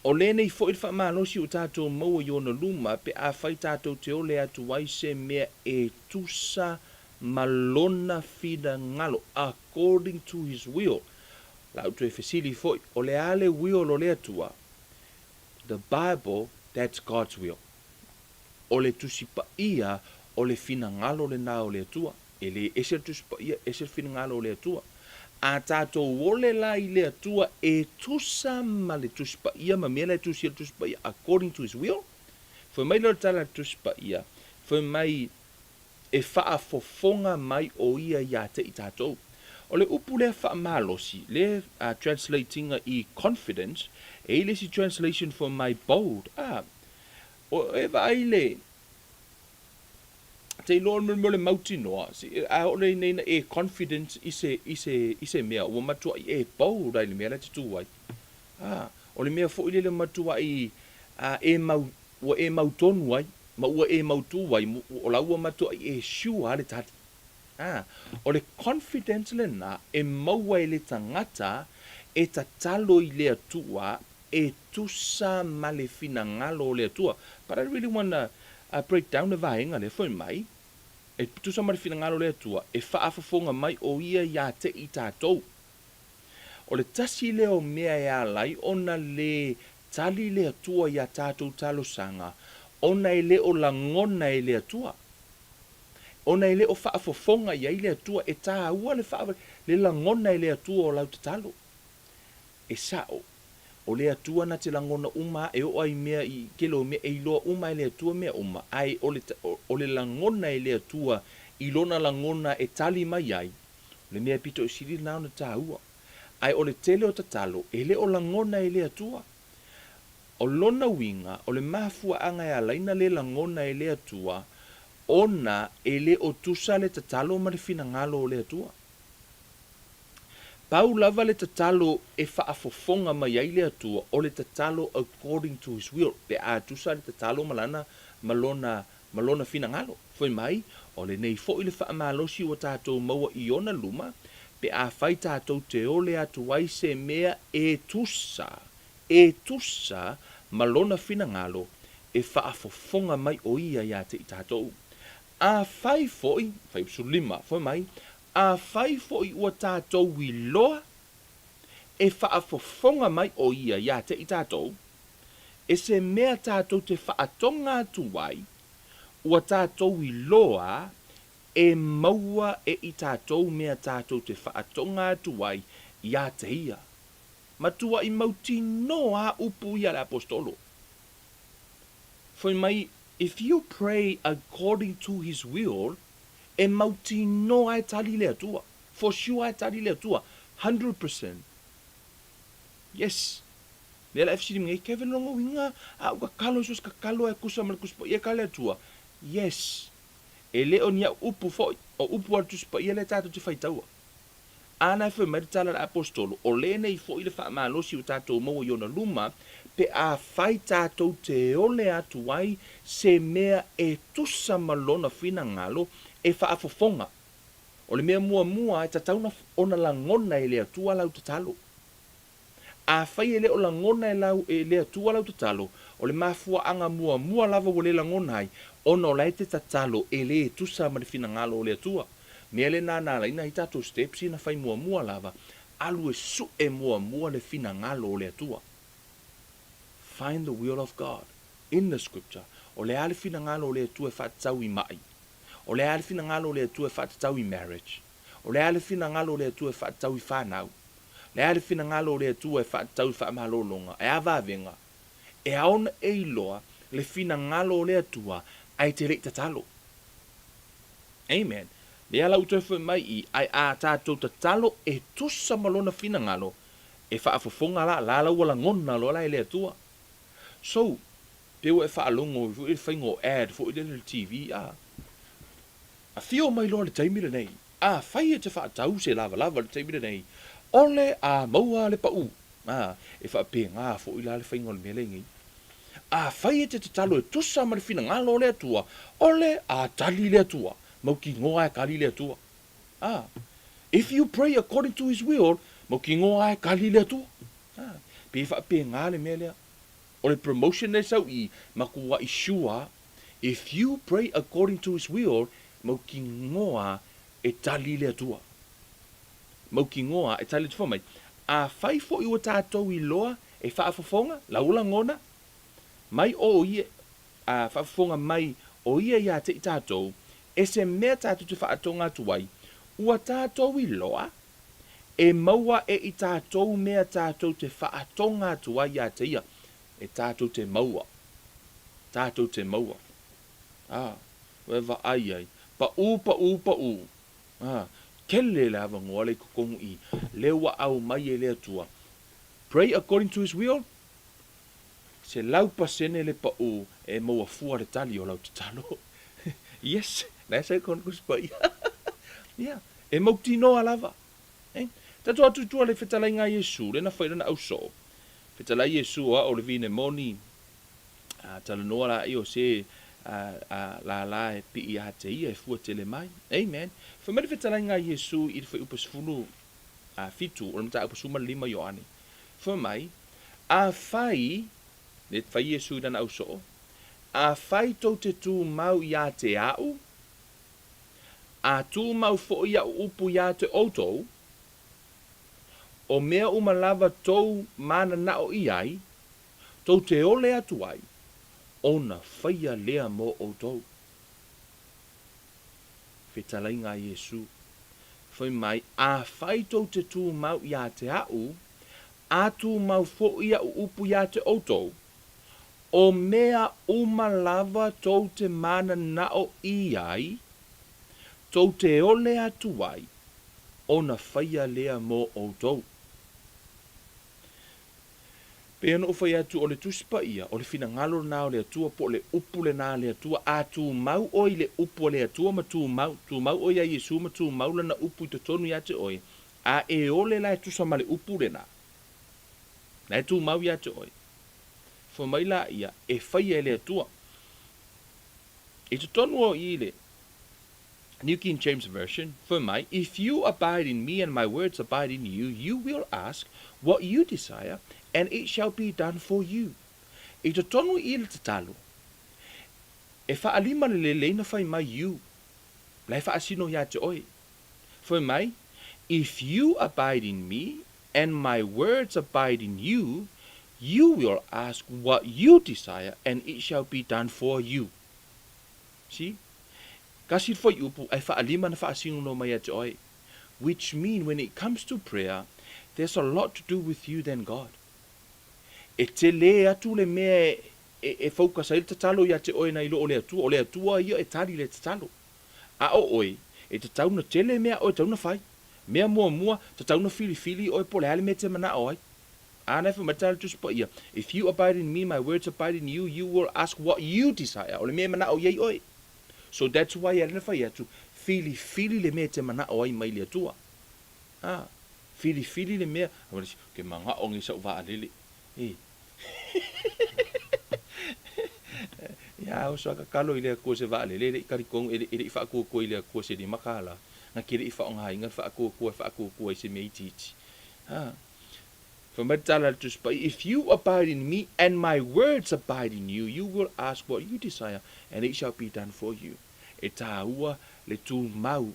O lenei foi le faamalosi o tatou maua i ona luma, pe afai tatou te ole atu ai se mea e tusa ma lona finagalo, according to his will. La ou toe fesili foi, o le a le will o le Atua? The Bible, that's God's will. O le Tusi Paia, o le finagalo lena o le Atua. E le ese le Tusi Paia, ese le finagalo o le Atua. A tatou ole la i le Atua e tusa ma le Tusi Paia ma mea la e tusi ai le Tusi Paia, according to His will. Fai mai lea o le tala a le Tusi Paia, fai mai, e faafofoga mai ʻo ia iā te i tatou. O le upu lea faamalosi, le translate ina i confidence, e i le isi translation for my bold, a, o e vaai le, te iloa o le mea o le mautinoa, a oo lea ina e confidence i se, i se, i se mea, ua matuai e bold ai i le mea la e te tu ai. A, o le mea foi lele matuai a, e mau, Ua e mautonu ai, ma ua e mautū ai, o la ua matuai e sure le tali. A, o le confidence lena e maua e le tagata e tatalo i le Atua e tusa ma le finagalo o le Atua. But I really wanna break down le vaega lea fai mai, e tusa ma le finagalo o le Atua, e faafofoga mai o Ia ia te i tatou. O le tasi lea o mea e ala ai ona lē tali le Atua i a tatou talosaga, ona e le o lagona e le Atua. Ona e le o faafofoga i ai le Atua, e taua le faa, le lagona e le Atua o lau tatalo. E sa'o, o le Atua na te lagona uma a e oo ai mea i tele o mea, e iloa uma e le Atua mea uma, ae o le, o le lagona e le Atua i Lona lagona e tali mai ai, o le mea pito i sili lena ona taua. Ae o le tele o tatalo, e le o lagona e le Atua. O lona uiga, o le mafuaaga e ala ai na le lagona e le Atua, ona e le o tusa le tatalo ma le finagalo o le Atua. Pau lava le tatalo e faafofoga mai ai le Atua, o le tatalo according to His will, pe a tusa le tatalo ma Lana, ma Lona, ma Lona finagalo. Fai mai, o lenei foi le faamalosi ua tatou maua i Ona luma, pe afai tatou te ole atu ai se mea e tusa, e tusa ma Lona finagalo, e faafofoga mai o Ia ia te i tatou. Afai foi, Fuaiupu 15, fai mai, Afai foi ua tatou iloa e faafofoga mai o Ia ia te i tatou, e se mea tatou te faatoga atu ai, ua tatou iloa e maua e i tatou mea tatou te faatoga atu ai ia te Ia. Matuai mautinoa a upu ia a le Aposetolo. Fai mai, If you pray according to His will, E mautinoa e tali le Atua. For sure e tali le Atua. 100%. Yes. Lea la e fesili mai nei, Kevin lona uiga a ou kakalo i so o se kakalo e kusa ma le Tusi Paia e kala le Atua? Yes. E le o ni au upu foi, o upu a le Tusi Paia lea tatou te faitaua. Ana e fai mai le tala a le Aposetolo, o lenei foi le faamalosi ua tatou maua i ona luma, pe afai tatou te ole atu ai se mea e tusa ma lona finagalo e faafofoga. O le mea muamua e tatau ona lagona e le Atua lau tatalo. Afai e le o lagona e lau, e le Atua lau tatalo, o le mafuaaga muamua lava ua le lagona ai, ona o la e te tatalo e le tusa ma le finagalo o le Atua. Mea lena na ala ai nai tatou steps ia na fai muamua lava, alu e suʻe muamua le finagalo o le Atua. Find the will of God in the scripture. O le a le finagalo o le Atua e faatatau i maʻi? O le a le finagalo o le Atua e faatatau i marriage? O le a le finagalo o le Atua e faatatau i fanau? Le a le finagalo o le Atua e faatatau i faamalologa, e a vavega? E ao ona e iloa le finagalo o le Atua ae te le i tatalo. Amen. Lea la ua toe foi mai i, ae a tatou tatalo e tusa ma Lona finagalo, e faafofoga la, la la ua lagona loa la e le Atua. So, pe ua e faalogo foi i le faiga o ad foi lele i le TV, a. Afio mai loa le taimi lenei. Afai e te faatau se lavalava i le taimi lenei, ole a maua le pau. A, e faapena foi la le faiga o le mea lea nei. Afai e te tatalo e tusa ma le finagalo o le Atua, ole a tali le Atua. Mautinoa e tali le Atua. A, if you pray according to His will, mautinoa e tali le Atua. A, pei e faapena le mea lea. O le promotion lea e sau i i, matuai sure If you pray according to his will, mautinoa e tali le Atua. Mautinoa e tali le Atua. Fai mai, afai foi ua tatou iloa e faafofoga, lau lagona, mai o ia, a faafofoga mai o ia ia te i tatou, e se mea tatou te faatoga atu ai, ua tatou iloa e maua e i tatou mea tatou te faatoga atu ai ia te ia. E tatou te maua. Tatou te maua. A, ua e vaai ai. Paʻū, paʻū, paʻū. A, kele le avanoa lea i totonu i, lea ua aumai e le Atua. Pray according to His will, 100% le paʻū e maua fua le tali o lau tatalo. Yes, na e sai kona Tusi Paia. Yeah, e mautinoa lava. Eh? Tatou atu i tua le fetalaiga a Iesu, lea na fai lana ausoo. Fetalai Iesu o a'o le vine moni, a talanoa la ia o se a lala e pii ia te ia e fua tele mai. Amen. Fai mai le fetalaiga a Iesu i le fuaiupu 17 o le mataupu 15 Ioane. Fai mai, Afai, le fai Iesu i lana ausoo, Afai tou te tumau iā te A'u, a tumau foʻi Aʻu upu iā te ʻoutou, o mea uma lava tou mananaʻo i ai, tou te ole atu ai, ona faia lea mo ʻoutou. Fetalaiga a Iesu, fai mai, Afai tou te tumau iā te Aʻu, a tumau foʻi Aʻu upu iā te ʻoutou, o mea uma lava tou te mananaʻo i ai, tou te ole atu ai, ona faia lea mo ʻoutou. Pei ona ou fai atu, o le Tusi Paia, o le finagalo lena o le Atua, po o le upu lena a le Atua, a tumau ʻoe i le upu a le Atua ma tumau, tumau ʻoe iā Iesū ma tumau lana upu i totonu iā te ʻoe, a e ole la e tusa ma le upu lena, la e tumau iā te ʻoe. Fai mai la ia, e faia e le Atua. I totonu o i le New King James Version, fai mai, If you abide in me and my words abide in you, you will ask what you desire, and it shall be done for you. I totonu i le tatalo, e faalima le lelei na fai mai you, la e faasino iā te oe. Fai mai, If you abide in me, and my words abide in you, you will ask what you desire, and it shall be done for you. See? Kasi le fuaiupu ae faalima na faasinono mai ia te oe. Which mean when it comes to prayer, there's a lot to do with you than God. E tele atu le mea e, e focus ai le tatalo ia te oe nai lo o le Atua. O le Atua ia e tali le tatalo. A o oe, e tatau na tele mea oe tatau na fai. Mea muamua, tatau na filifili oe po o le a le mea e te manao ai. Āna e fai mai le Tala Tusi Paia, If you abide in me, my words abide in you, you will ask what you desire. O le mea e manao i ai oe. So that's why e ala na fai atu, filifili le mea e te manao ai mai le Atua. Ah, filifili le mea, ke manao nei sa'u vaalele. E. Ia, oso a tatalo i le Atua i se vaalele, e le i talitonu, e le i faatuatua i le Atua se $5. Na te le i faaaogaina le faatuatua e faatuatua ai se mea itiiti. Ah. Fai mai le tala a le Tusi Paia, If you abide in me and my words abide in you, you will ask what you desire and it shall be done for you. E tāua le tumau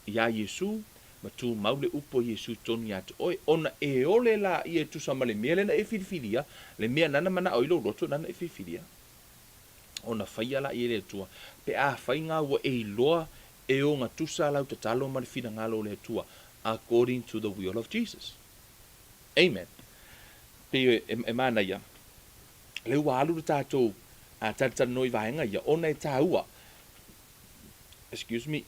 iā Iesū, ma tumau le upu a Iesū tonu iā te oe, ona e ole la ia e tusa ma le mea lena e filifilia, le mea nana manao i lou loto nana e filifilia. Ona faia la ia e le Atua, pe afai ngā ua e iloa e ogatusa lau tatalo ma le finagalo o le Atua, according to the will of Jesus. Amen. Pei e manaia, lea ua alu le tatou talitalanoa i vaega ia, ona e tāua, excuse me,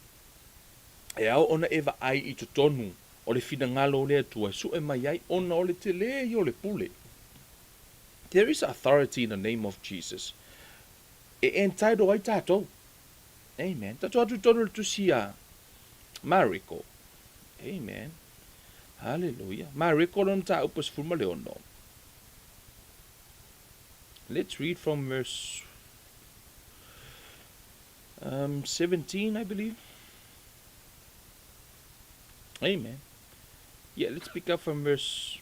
e ao ona e vaai i totonu o le finagalo o le Atua e sue mai ai ona o le tele ia o le pule. There is authority in the name of Jesus. E entitle ai tatou. Amen. Tatou atu i totonu o le tusi a Mareko. Amen. Hallelujah. Mareko lona mataupu 16. Let's read from verse 17, I believe. Amen. Yeah, let's pick up from verse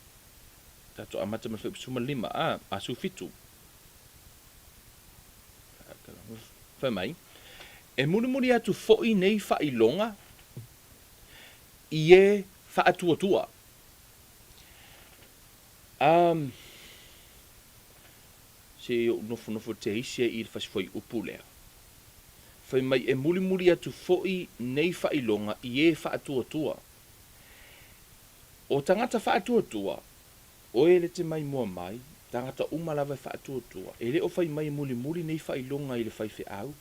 tatou amata mai le 15 a a 17. Fai mai, e mulimuli atu foʻi nei faailoga i e faatuatua. Um, se i ou nofonofo te isi ai i le fasifuaiupu lea. Fai mai e mulimuli atu foʻi nei faailoga i e faatuatua. O tagata faatuatua, oe le te mai mua mai, tagata uma lava e faatuatua, e le o fai mai e mulimuli nei faailoga i le faifeau,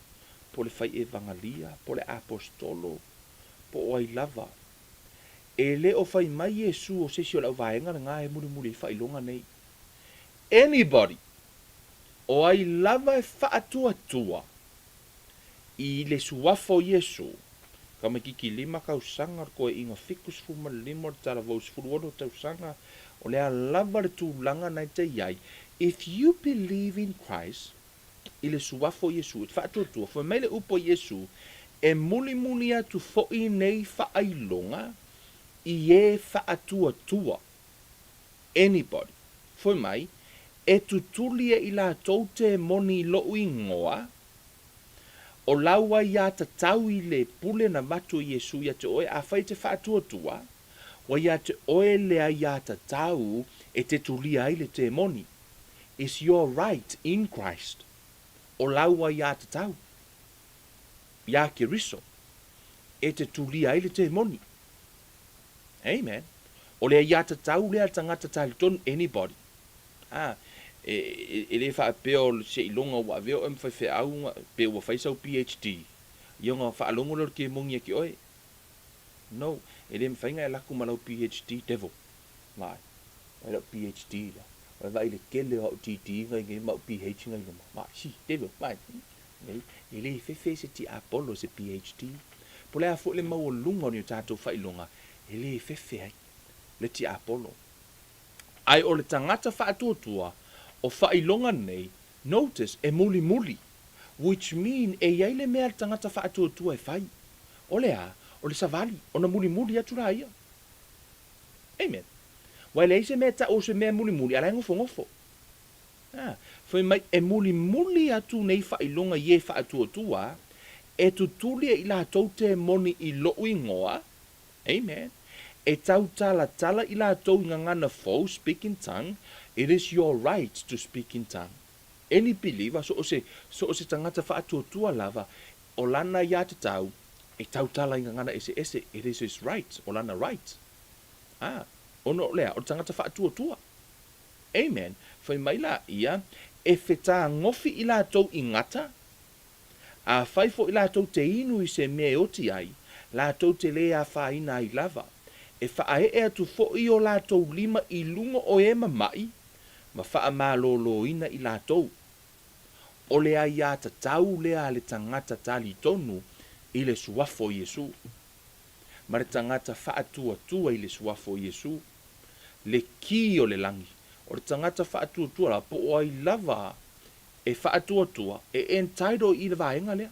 po o le fai evagalia, po o le aposetolo, po o ai lava. E le o fai mai Iesu o se isi o le auvaega lena e mulimuli ai faailoga nei. Anybody, o ai lava e faatuatua i le suafa o Iesu, tamaititi lima tausaga, o le toeaina 75, o le talavou 16 tausaga, o le a lava le tulaga na e te i ai, if you believe in Christ, i le suafa o Iesu, e te faatuatua, fai mai le upu a Iesu, e mulimuli atu foʻi nei faailoga i e faatuatua, anybody, fai mai, E tutuli e i latou temoni i loʻu igoa, o lau aiatatau i le pule na avatu e Iesu ia te oe, afai e te faatuatua, ua ia te oe le aiatatau e te tulia ai le temoni. It's your right in Christ. O lau aiatatau iā Keriso e te tulia ai le temoni. Amen. O le aiatatau lea a le tagata talitonu, anybody. A, e, e le faapea o seiloga ua avea oe ma faifeau pe ua fai sau PHD, ia ona faalogo lea o le kemoni ia te oe. No, e le mafai ona e alu atu ma lau PHD, devil. Vaai, vaai lau PHD lea. Vaai, vaai le tele o au DD na i nei ma au PH na i luma. Vaai, si, devil, vaai. Nei, e le fefe se tiapolo se PHD. Po o le a foi le maualuga o ni o tatou faailoga, e le fefe ai le tiapolo. Ae o le tagata faatuatua o faailoga nei, notice, e mulimuli, which mean e i ai le mea a le tagata faatuatua e fai. O le a? O le savali, ona mulimuli atu laia. Amen. Ua e leai se mea e tau o se mea e mulimuli, a la e nofonofo. A, fai mai, e mulimuli atu nei faailoga i e faatuatua, e tutuli e i latou temoni i loʻu igoa, Amen. E tautalatala i latou i gagana fou, speak in tongue, it is your right to speak in tongue. Any believer, so o se, so o se tagata faatuatua lava, o lana aiatatau, e tautala i gagana eseese, it is his right, o lana right. A, ona o le a? O le tagata faatuatua. Amen. Fai mai la ia, e fetagofi i latou i gata, Afai foi latou te inu i se mea e oti ai, latou te lē afaina ai lava. E faaee atu foi o latou lima i luga o e mamaʻi, ma faamalōlōina i latou. O le aiatatau lea a le tagata talitonu i le Suafa o Iesū, ma le tagata faatuatua i le Suafa o Iesū, le kī o le lagi. O le tagata faatuatua la, po o ai lava e faatuatua, e entitle i le vaega lea.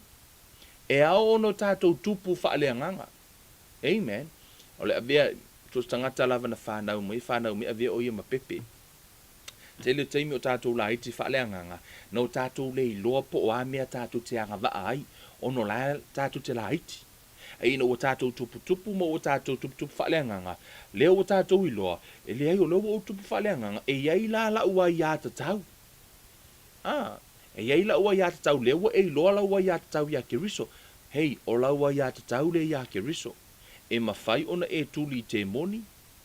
E ao ona o tatou tupu faaleagaga. Amen. O le avea, so o se tagata lava na fanau mai, fanau mai avea o ia ma pepe. Tele o taimi o tatou laiti faaleagaga, na o tatou le iloa po o a mea tatou te agavaa ai, ona o la tatou te laiti. Ae ina ua tatou tuputupu ma ua tatou tuputupu faaleagaga, lea ua tatou iloa, e leai o lea ua ou tupu faaleagaga, e i ai la la'u aiatatau. A, e i ai la'u aiatatau lea ua e iloa lau aiatatau iā Keriso. Hei, o lau aiatatau lea iā Keriso. E mafai ona e tuli i temoni,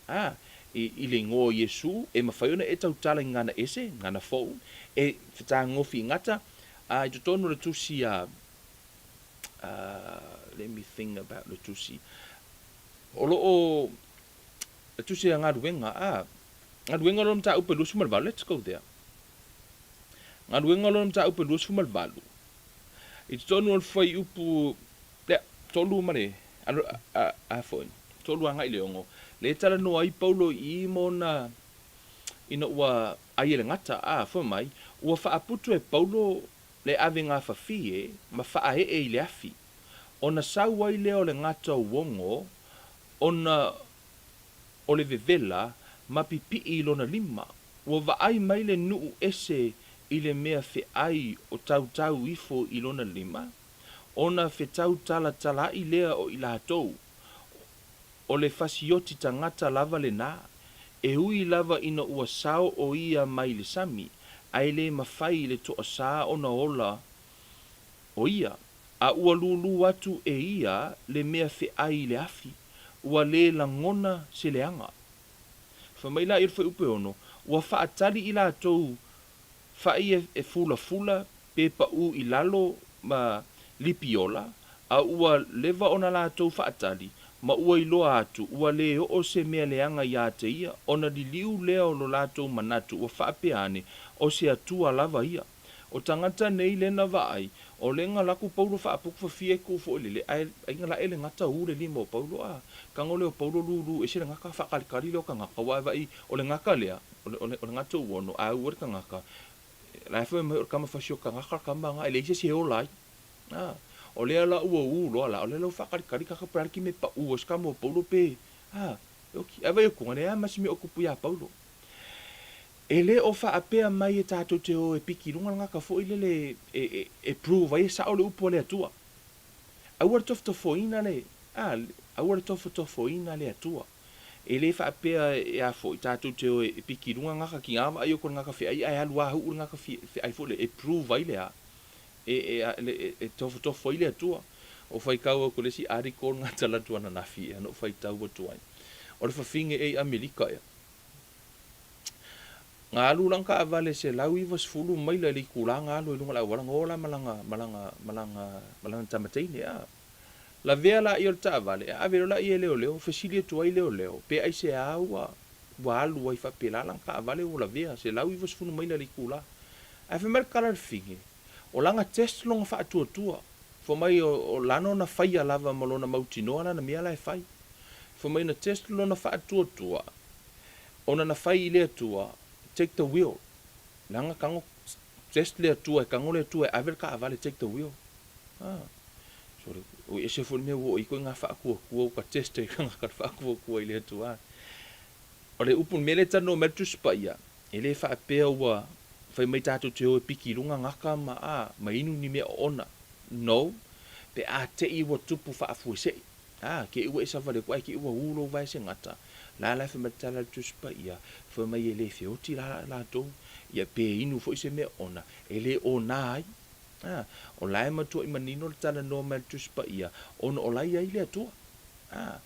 a, i, i le igoa o Iesū, e mafai ona e tautala i gana ese, gana fou, e fetagofi i gata, a, i totonu o le tusi a, a, let me think about le tusi. O lo o, le tusi a galuega, a, galuega lona mataupu e 28, let's go there. Galuega lona mataupu e 28, i totonu o le fuaiupu lea, tolu ma le, a, a foi, tolu agai le ono, lea e talanoa ai Paulo i i ma ona, ina ua ai e le gata, a, fai mai, ua faaputu e Paulo le ave gafafie ma faaee i le afi, ona sau ai lea o le gata uogo, ona o le vevela ma pipii i lona lima. Ua vaai mai le nuu ese i le mea feai o tautau ifo i lona lima, ona fetautalatalaʻi lea o i latou, o le fasioti tagata lava lenā, e ui lava ina ua sao o ia mai le sami, ae le mafai i le toasā ona ola o ia, a ua lūlū atu e ia le mea feai i le afi, ua le lagona se leaga. Fai mai la i le fuaiupu e ono, ua faatali i latou faʻi e fulafula pe paʻū i lalo ma lipiola, a ua leva ona latou faatali, ma ua iloa atu ua le oo se mea leaga iā te ia, ona liliu lea o lo latou manatu ua faapea ane, o se Atua lava ia. O tagata nei lena vaai, o lega laku Paulo faapuku fafia e ku foi lele, ae aiga laʻe le gata u le lima o Paulo a tago lea o Paulo lulu ese le gata faakalikali lea o tagata aua e vaai o le gata lea o le o le gata u ono a ua le tagata la e fai mai o le tama fasi o tagata le tama na e leai se isi e ola ai a o lea la ua u loa la o lea la ua faakalikali tagata pe a le ki mea e paʻu ai se tama o Paulo pe a e oki ae vaai atu na leai a ma se mea o tupu iā Paulo. E le o faapea mai e tatou te o e piki i luga le gaka foi lele e, e prove ai e sao le upu a le Atua. Aua le tofotofoina le, a, aua le tofotofoina le Atua. E le faapea e a foi tatou te o e piki i luga gaka ki ga vaai atu i le gaka feai ae alu a huu le gaka feai foi lele e prove ai le a, e, e, e, e tofotofo ai le Atua. O faitau atu i le isi article na talaatu ananafi ea na ou faitau atu ai. O le fafine ea i Amerika ea. Na alu lana taavale 190 maila i le itula na alu ai i luga o le auala, na o la ma lana, ma lana, ma lana, ma lana tama teine a. Lavea laia o le taavale, e ave loa laia e leoleo, fesili atu ai leoleo, pe aisea ua, ua alu ai faapela lana taavale ua lavea 190 maila i le itula. Ae fai mai le tala a le fafine, o lana test lona faatuatua, fai mai o lana ona faia lava ma lona mautinoa lana mea la e fai. Fai mai na test lona faatuatua, ona na fai i le Atua, take the wheel. Leaga tago test le Atua, e tago le Atua e ave le taavale, take the wheel. Ah. So, oi ese foi le mea ua oo i ai ituaiga faatuatua ua ka test ai tagata le faatuatua i le Atua. O le upu, le mea lea e talanoa mai ai le Tusi Paia, e le faapea ua fai mai tatou te o e piki i luga gata ma, a, ma inu ni mea oona. No. Pe a te i ua tupu faafuesei. A, ke i ua e savali atu ae ke i ua ū lou vae se gata, la la e fai mai le tala a le Tusi Paia, fai mai e le feoti la latou, ia pe inu foi se mea ona, e le ona ai. A, o la e matuai manino le talanoa mai a le Tusi Paia, ona o la e i ai le Atua. A,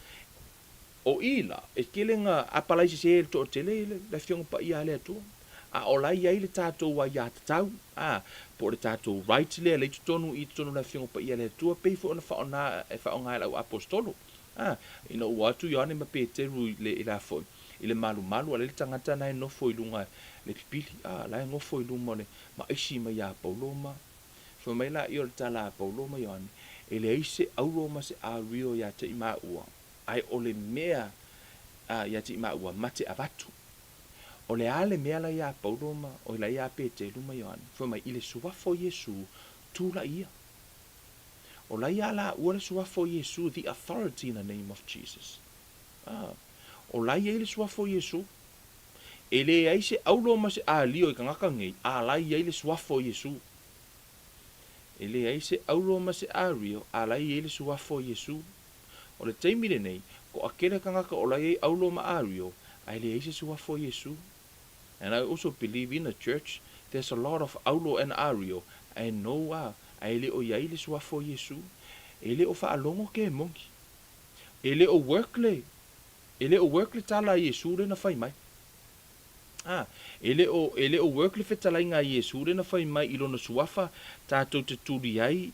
o i la, e tele na apalai sese e le toatele le Afioga Paia a le Atua, a o la e i ai le tatou aiatatau, a, po o le tatou right lea la i totonu i totonu o le Afioga Paia a le Atua, pei foi ona faaaoga e faaaoga e le au Aposetolo, a, ina ua atu Ioane ma Peteru i le, i le a foi, i le malumalu, a la e i ai le tagata na e nofo i luga le pipili, a, la e nofo i luma o le, ma aisi mai ia Paulo ma, fai mai laia o le tala a Paulo ma Ioane, e leai se auro ma se ario ia te i maua, ae o le mea, a, ia te i maua, ma te avatu. O le a le mea la iā Paulo ma, oi la iā Peteru ma Ioane, fai mai, i le Suafa o Iesū, tulaʻi ia. O la iā lāua le Suafa o Iesū, the authority in the name of Jesus. Ah, o la i ai le Suafa o Iesū. E leai se aulo ma se ālio i tagata nei, a la i ai le Suafa o Iesū. E leai se aulo ma se ālio, a la i ai le Suafa o Iesū. O le taimi lenei, toatele tagata o la i ai aulo ma ario, ae leai se suafa o Iesu. And I also believe in a church, there's a lot of aulo and ario, ae no a, ae le o i ai le suafa o Iesu. E le o faalogo ke moni. E le o work le, e le o work le tala a Iesu lea na fai mai. A, e le o, e le o work le fetalaiga a Iesu lea na fai mai i lona suafa tatou te tuli ai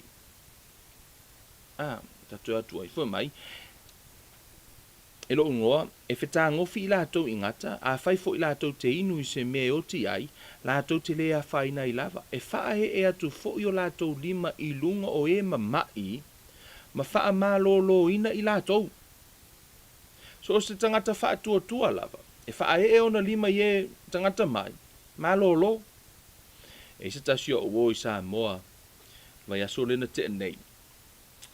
A, ta toe atu ai, fai mai, E lou igoa, e fetagofi i latou i gata, afai foi latou te inu i se mea e oti ai, latou te le afaina ai lava, e faaee atu foi o latou lima i luga o e mamaʻi, ma faamalōlōina i latou. So o se tagata faatuatua lava, e faaee ona lima i e tagata mai, malōlō. E i se tasi o ou o i Samoa, vaiaso lea na tea nei,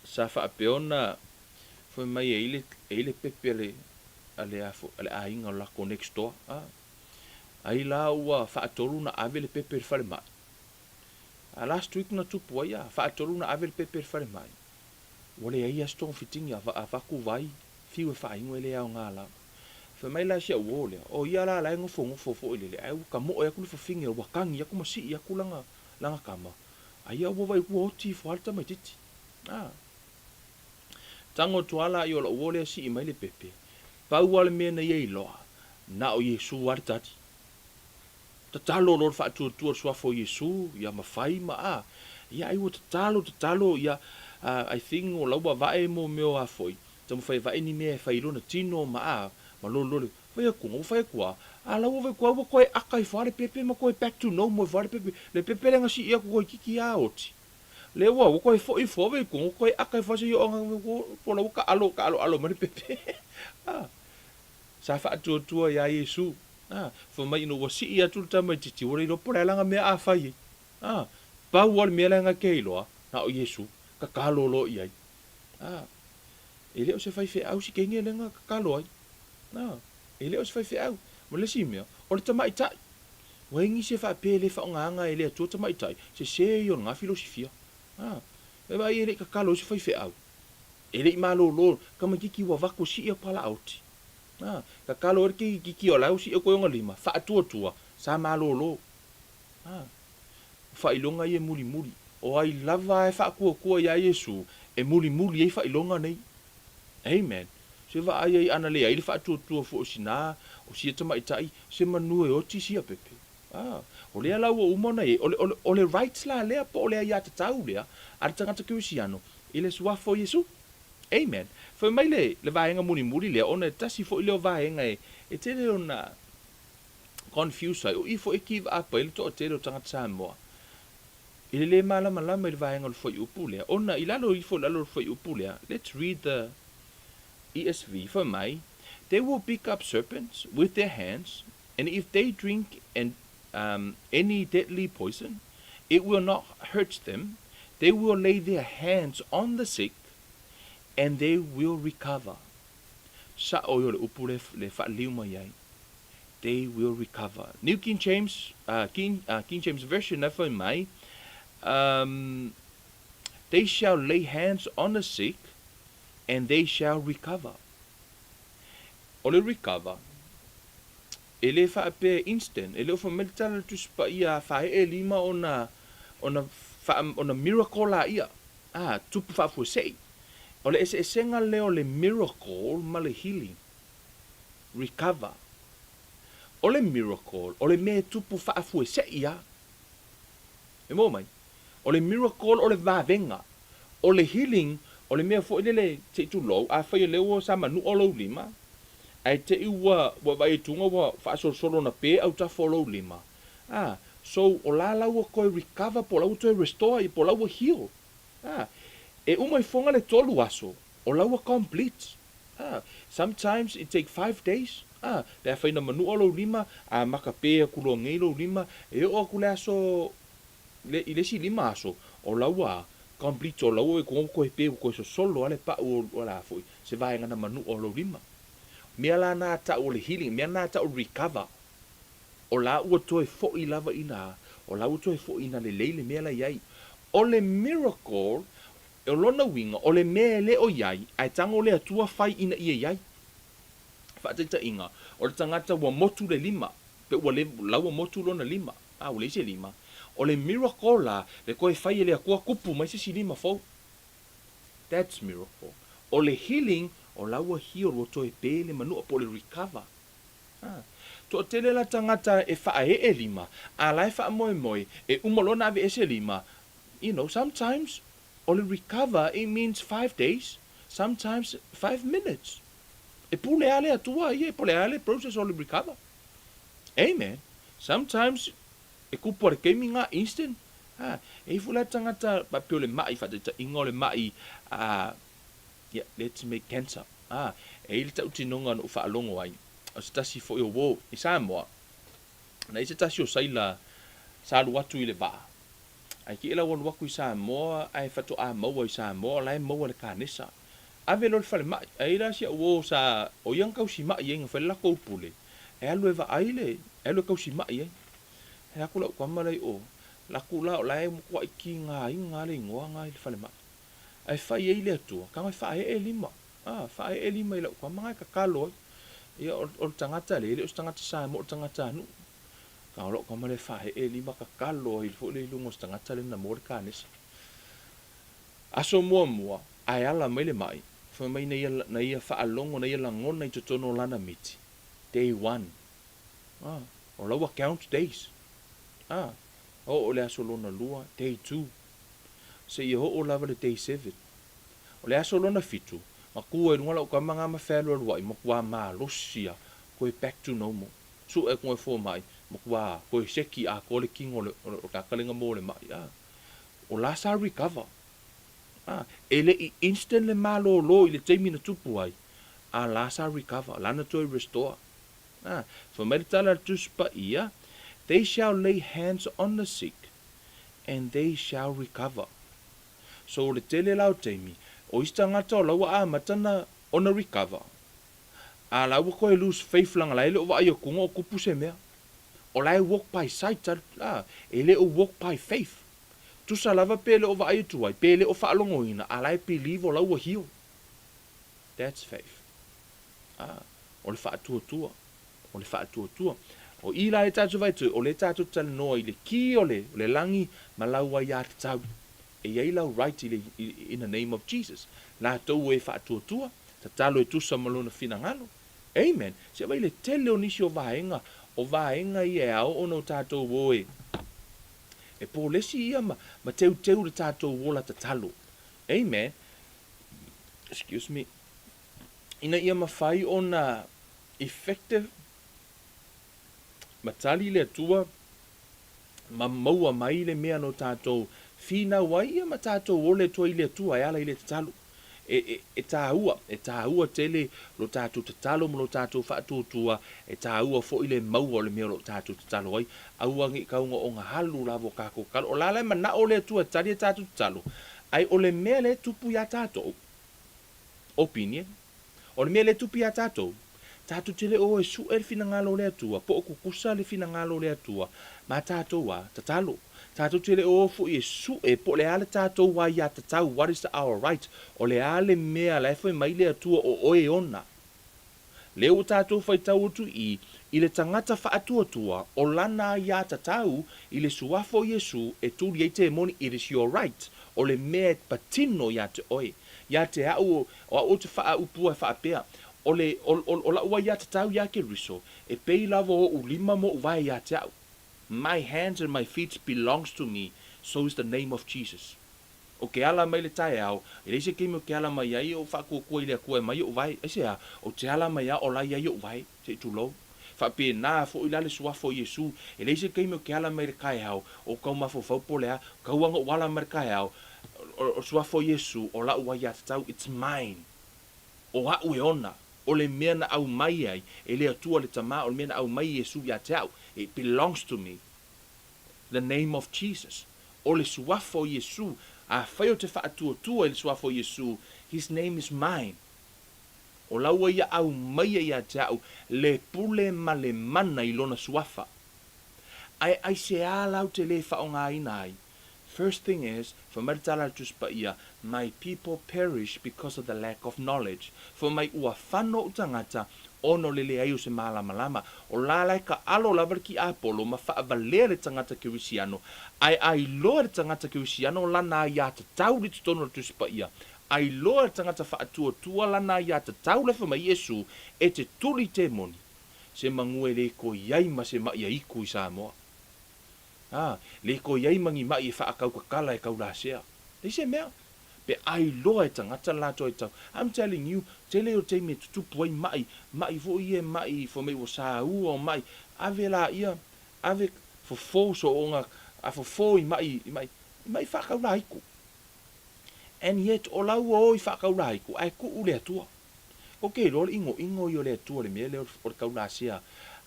sa faapea ona fai mai e i le, e i le pepe a le, a le, a a le aiga o le latou next door, a. Ai la ua faatolu ona ave le pepe i le falemai. A last week na tupu ai, a, faatolu ona ave le pepe i le falemai. Ua leai lava se togafitiga, a avatu vai, fiu e faaigo e le aoga lava. Fai mai la si au uo lea, o ia la la e nofonofo foi lele, ae ua tamoe atu le fafine ua tagi atu ma sii atu lana, lana tama, Aia ua vaai ua oti ifo lava le tamaitiiti. A. Tago atu lava laia o lou uo lea sii mai le pepe, pau lava le mea na ia iloa, na o Iesu lava le tali. Tatalo loa le faatuatua le suafa o Iesu, ia ma fai ma a. Ia ai ua tatalo, tatalo, ia, I think o la ua vae mo mea o a foi, taumafai e vae ni mea e fai i lona tino ma a, ma lololo le, Fai atu, ua fai atu a, a la ua fai atu a ua toe aka ifo a le pepe ma toe back to normal ifo a le pepe. Le pepe lea na sii atu toeitiiti a oti. Lea ua ua toe foi ifo a fai atu, ua toe aka ifo a se i oo anga po o la ua taalo taaloalo mai le pepe. A, sa faatuatua ia Iesu. A, fai mai ina ua sii atu le tamaitiiti, ua le iloa po o le a lana mea a fai ai. A, pau lava le mea lea na te iloa, na o Iesu, tatalo loa i ai. A, e le o se faifeau si teine lea na tatalo ai. A, e le o se faifeau. Ma le isi mea, o le tamaitai. Ua i ai nisi e faapea e le faaaogaina e le Atua tamaitai, sese ia o lena filosifia. A, e vaai e le i tatalo ai se faifeau. E le i malolo, tamaititi ua avatu e sii atu alaoti. A, tatalo ai le tamaititi o la e ua sii atu ai ona lima, faatuatua, sa malolo. A, o faailoga ia e mulimuli. O ai lava e faatuatua iā Iesu e mulimuli ai faailoga nei. Amen. Se vaai ai ana leai le faatuatua foi o sina, o sia tamaitai, se manu e oti sia pepe. A, o lea la ua uma ona i ai, o le, o le, o le rights la lea po o le aiatatau lea a le tagata kerisiano i le Suafa o Iesu. Amen. Fai mai le, le vaega mulimuli lea, ona e tasi foi lea o vaega e, e tele ona confuse ai, o i foi e kivaapa ai le toatele o tagata Samoa i le lē malamalama i le vaega o le fuaiupu lea, ona i lalo ifo i lalo o le fuaiupu lea, let's read the ESV, fai mai, They will pick up serpents with their hands, and if they drink and um, any deadly poison, it will not hurt them. They will lay their hands on the sick, and they will recover. Sa'o ia o le upu lea le faaliliu mai ai, They will recover. New King James, King, King James Version e fai mai, um, They shall lay hands on the sick, and they shall recover. O le recover, e le faapea instant, e le o fai mai le tala a le Tusi Paia a faee lima ona, ona, faa, ona miracle laia, a, tupu faafuasei. O le eseesega lea o le miracle ma le healing, recover. O le miracle, o le mea e tupu faafuesei lava. E maua mai? O le miracle o le vavega. O le healing, o le mea foi lele, se i tulou, afai o lea ua sa manua lou lima, ae te i ua ua vaai atu ua faasolosolo ona pe autafa o lou lima, a, so o la la ua toe recover po o la ua toe restore po o la ua heal. A, e uma ifoga le tolu aso, o la ua complete. A, sometimes it take 5 days. A, pe afai na manua lou lima, a maka pe aku loa nei lou lima, e oo atu le aso, le, i le isi 5 aso, o la ua complete, o la ua ua toe pe, ua toe sosolo lava le pau o la foi, se vaega na manua o lou lima. Mea la na ta'u o le healing, mea na ta'u recover, o la ua toe fo'i lava ina, o la ua toe fo'i ina lelei le mea la i ai. O le miracle, o lona uiga, o le mea e le o i ai, ae tago le Atua fai ina ia i ai. Faataitaiga, o le tagata ua motu le lima, pe ua le, la ua motu lona lima, a ua leai se lima, o le miracle la, le toe fai e le Atua tupu mai se isi lima fou. That's miracle. O le healing, o la ua heal, ua toe pe le manua, po o le recover. A. Toatele la tagata e faaee lima, a la e faamoemoe, e uma loa ona aveese lima, sometimes o le recover it means 5 days, sometimes 5 minutes. E pule lava le Atua ia, po o le a le process o le recover. Amen. Sometimes e kupu a le taimi lena instant. A, e i ai foi la tagata faapea o le ma'i, faataitaiga o le ma'i, yeah, let's make cancer. A, e i ai le tautinoga na ou faalogo ai, o se tasi foi o uo i Samoa, na i ai se tasi o sailor sa alu atu i le vaa, ae kii la ua alu atu i Samoa ae faatoa maua i Samoa o la e maua le kanesa. Ave loa i le falemai, ae i ai la si au uo sa, o ia na tausima'i ai na fai le latou pule, e alu e vaai le, e alu e tausima'i ai. Ae aku lau tama la i o, latou la o la e matuai tigaina lava le igoa na i le falemai. Ae fai ai le Atua, tago e faaee lima, a, faaee lima i lau tama na e tatalo ai. Ia o le tagata lea, e le o se tagata Samoa o le tagata nuu. Tago lau tama lea e faaee lima tatalo ai foi lea i luga o se tagata lea na maua le kanesa. Aso muamua, ae ala mai le ma'i, fai mai na ia, na ia faalogo, na ia lagona i totonu o lana miti, day one. A, o la ua count days. A, oo i le aso lona lua, day two. Seia oo lava le day seven. O le aso lona fitu, na tu ai i luga lau tama na ma fealualuai, matua malosi lava, toe back to normal. Sue atu e fomai, matua toe seki atoa le kino o le, o le tagata lea na maua le ma'i. A, o la sa recover. A, e le i instant le malolo i le taimi na tupu ai, a la sa recover, la na toe restore. A, fai mai le tala a le Tusi Paia, They shall lay hands on the sick, and they shall recover. So o le tele la o taimi, o isi tagata o la ua amata na ona recover, a la ua toe lose faith leaga la e le o vaai atu o tupu se mea. O la e walk by sight a, e le o walk by faith. Tusa lava pe le o vaai atu ai, pe le o faalogoina, a la e believe o la ua heal. That's faith. A, o le faatuatua. O le faatuatua. O i la e tatou vaai atu ai, o lea tatou te talanoa i le ki o le, o le lagi ma lau aiatatau. E i ai lau right i le, in the name of Jesus. Latou e faatuatua, tatalo e tusa ma lona finagalo. Amen. Se vaai le tele o nisi o vaega, o vaega ia e ao ona o tatou o e, e polesi ia ma, ma teuteu le tatou ola tatalo. Amen. Excuse me. Ina ia mafai ona effective ma tali le Atua ma maua mai le mea no tatou finau ai ia ma tatou ole atu ai i le Atua e ala i le tatalo. E, e, e tāua, e tāua tele lo tatou tatalo ma lo tatou faatuatua, e tāua foi le maua o le mea o lo o tatou tatalo ai. Aua ne i kauga o galu lava o kakou tatalo. O la la e manao le Atua e tali a tatou tatalo, ae o le mea lea e tupu iā tatou, opinion, O le mea lea e tupu iā tatou, tatou te le o e suʻe le finagalo o le Atua, po o kukusa le finagalo o le Atua ma tatou a tatalo. Tatou te le o foi e suʻe po o le a le tatou aiatatau, what is our right, o le a le mea la e fai mai le Atua o oe e ona. Lea ua tatou faitau atu i i le tagata faatuatua o lana aiatatau i le Suafa o Iesu e tuli ai temoni, it is your right, o le mea e patino iā te oe. Ia te au, o au ou te faaupua e faapea, o le, o, o, o la'u aiatatau iā Keriso, e pei lava oʻu lima ma oʻu vae iā te au. My hands and my feet belongs to me, so is the name of Jesus. O ke ala mai le taeao, e leai se taimi o ke ala mai ai o faakuakua i le Akua e mai oʻu vae, aisea, o te ala mai a o la i ai oʻu vae, se i tulou. Faapena foi la le Suafa o Iesu, e leai se taimi o ke ala mai le kaeao, o kau mafaufau po o le a, kau ana ou ala mai le kaeao, o le Suafa o Iesu, o la'u aiatatau, it's mine. O a'u e ona, o le mea na aumai ai e le Atua le Tama, o le mea na aumai e Iesu ia te a'u, it belongs to me. The name of Jesus. O le Suafa o Iesu, afai ou te faatuatua i le Suafa o Iesu, His name is mine. O laua ia aumaia ia te a'u le pule ma le mana i lona suafa. Ae aiseā lau te lē faaaogaina ai? First thing is, fai mai le tala a le Tusi Paia, My people perish because of the lack of knowledge. Fai mai ua fano ou tagata ona o le leai o se malamalama. O la la e kaʻalo lava le kiʻapolo ma faavalea le tagata Kerisiano, ae a iloa e le tagata Kerisiano lana aiatatau i totonu o le Tusi Paia, A iloa le tagata faatuatua lana aiatatau le fai mai Iesu e te tuli te moni, se magu e le koi ai ma se maʻi aiku i Samoa. A, le koi ai ma ni maʻi e faakaukakala e kaulasea. Leai se mea. Pe a iloa e tagata le latou aiatatau. I'm telling you, tele o taimi e tutupu ai maʻi, maʻi foi ia e maʻi fai mai ua saua o maʻi, ave laia, ave fofo sooga, a fofo i maʻi, i maʻi, i maʻi faakaulaiku. And yet, o la ua o i faakaulāiku, ae kuʻu le Atua. Ko ke iloa le ʻinoʻino ia o le Atua le mea lea o le kaulasea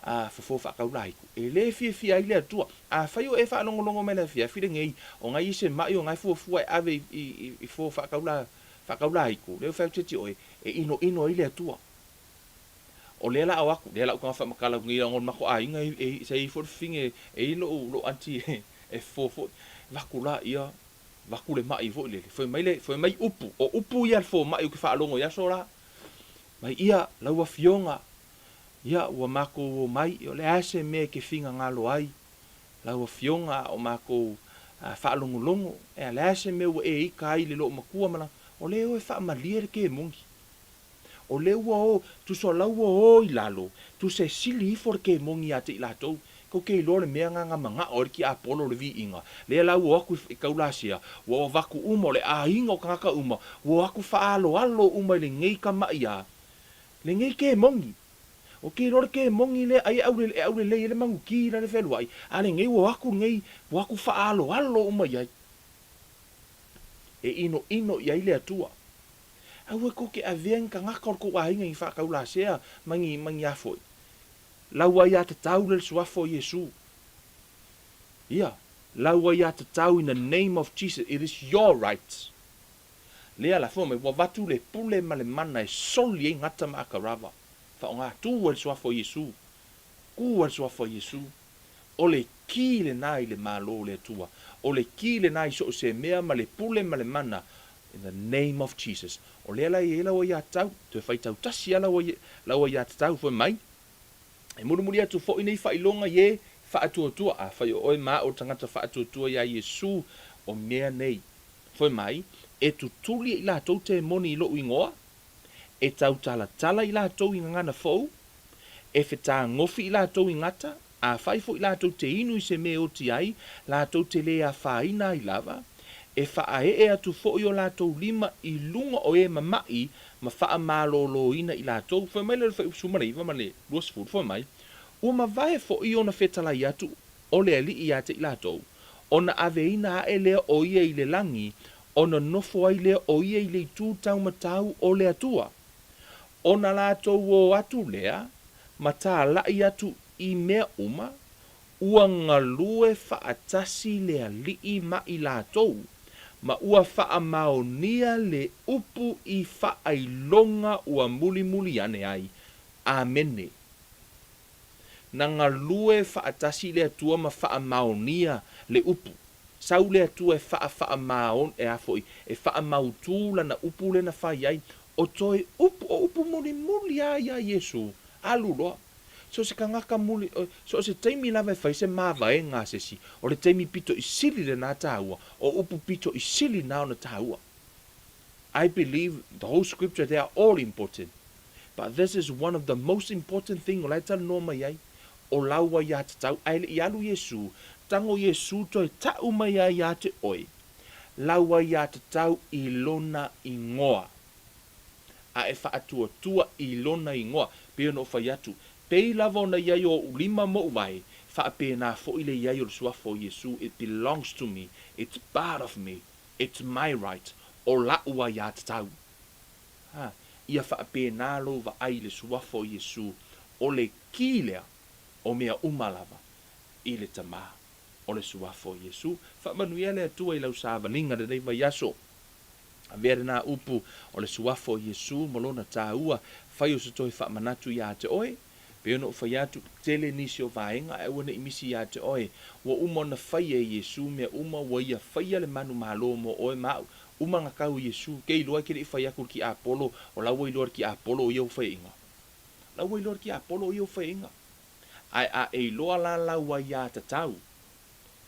a fofo faakaulāiku. E le fiafia ai le Atua. Afai o e faalogologo mai le afiafi lenei, o ngai i se maʻi o ngai fuafua e ave i, i, i, i fo faakaula, faakaulāiku, lea ua fai atu te oe, e ʻinoʻino ai le Atua. O lea la o aku, lea la'u tagata faamatala atu nei leaga o le matou aiga e, e, sa i ai foi le fafine, e i ai lo'u, lo'u aunty e, e fofo foi. Avatu laia, Vaku le maʻi foi lele. Fai mai le, fai mai upu, o upu ia a le fomai ou te faalogo i aso la. Mai ia, lau afioga, ia, ua makou omai, o le a se mea e te finagalo ai, lau afioga, a o makou faalogologo, ea, le a se mea ua e ika ai i le loomatua ma la, o lea e o e faamalie le kemoni. O lea ua o, tusa o la ua o i lalo, tusa e sili ifo le kemoni ia te i latou. Kou ke iloa le mea na na manaʻo ai le kiapolo o le viiga, lea la ua o atu i Kaulasia, ua o avatu uma, o le aiga o tagata uma, ua o atu faaaloalo uma i lenei tamaʻi a lenei kemoni. O ke iloa le kemoni lea ai e aulelei, e aulelei ai le manukī la le fealuaʻi, a lenei ua o atu lenei, ua o atu faaaloalo uma i ai. E ʻinoʻino i ai le Atua. Aua kou ke avea ni tagata o le kou aiga i faakaulasea ma ni, ma ni a foi. Lau aiatatau le le Suafa o Iesu. Ia, lau aiatatau in the name of Jesus, it is your right. Lea la, fai mai, ua avatu le pule ma le mana e soli ai gata ma akarava. Faaaoga, tu ai le Suafa o Iesu. Tu ai le Suafa o Iesu. O le ki lena i le Malo o le Atua. O le ki lena i so o se mea ma le pule ma le mana, in the name of Jesus. O lea la e i ai lau aiatatau, toe faitau tasi lava lau, lau aiatatau, fai mai, E mulimuli atu foi nei faailoga i e faatuatua, afai o oe ma au o le tagata faatuatua iā Iesu, o mea nei. Fai mai, e tutuli e i latou temoni i lou igoa, e tautalatala i latou i gagana fou, e fetagofi i latou i gata, afai foi latou te inu i se mea e oti ai, latou te lē afaina ai lava, e faaee atu foi o latou lima i luga o e mamaʻi ma faamalōlōina i latou. Fai mai le 19 ma le 20, fai mai, Ua mavae foi ona fetalai atu o le Alii iā te i latou, ona aveina aʻe lea o ia i le lagi, ona nofo ai lea o ia i le itu taumatau o le Atua. Ona latou ō atu lea, ma tālaʻi atu i mea uma, ua galue faatasi le Alii ma i latou, ma ua faamaonia le upu i faailoga ua mulimuli ane ai. Amene. Na galue faatasi le Atua ma faamaonia le upu. Sau le Atua e faafaamaon, e a foi, e faamautū lana upu lea na fai ai. O toe upu, o upu mulimuli lava ia a Iesu, alu loa. So o se tagata muli, so o se taimi lava e fai se mavaega a se isi, o le taimi pito i sili lena taua, o upu pito i sili na ona taua. I believe the whole scripture they are all important but this is one of the most important thing o la e talanoa mai ai, o lau aiatatau, ae le i alu Iesu, tago Iesu toe ta'u mai ai ia te oe, lau aiatatau i lona igoa. A e faatuatua i lona igoa, pei ona ou fai atu, pei lava ona i ai o ou lima ma ou vae, faapena foi le i ai o le Suafa o Iesu, it belongs to me, it's part of me, it's my right, o la'u aiatatau. Ha, ia faapena lou vaai i le Suafa o Iesu, o le ki lea o mea uma lava i le Tama o le Suafa o Iesu. Faamanuia le Atua i lau savaliga lenei vaiaso. Avea lena upu o le Suafa o Iesu ma lona taua, fai o se toe faamanatu iā te oe. Pei ona ou fai atu, tele nisi o vaega ae aua ne i misi iā te oe. Ua uma ona faia e Iesu mea uma, ua ia faia le manumalo mo oe ma au. Uma na kau Iesu, ke iloa e ke le i fai atu le kiapolo, o la ua iloa le kiapolo o ia ua faiainga. La ua iloa le kiapolo o ia ua faiainga. Ae a e iloa la lau aiatatau,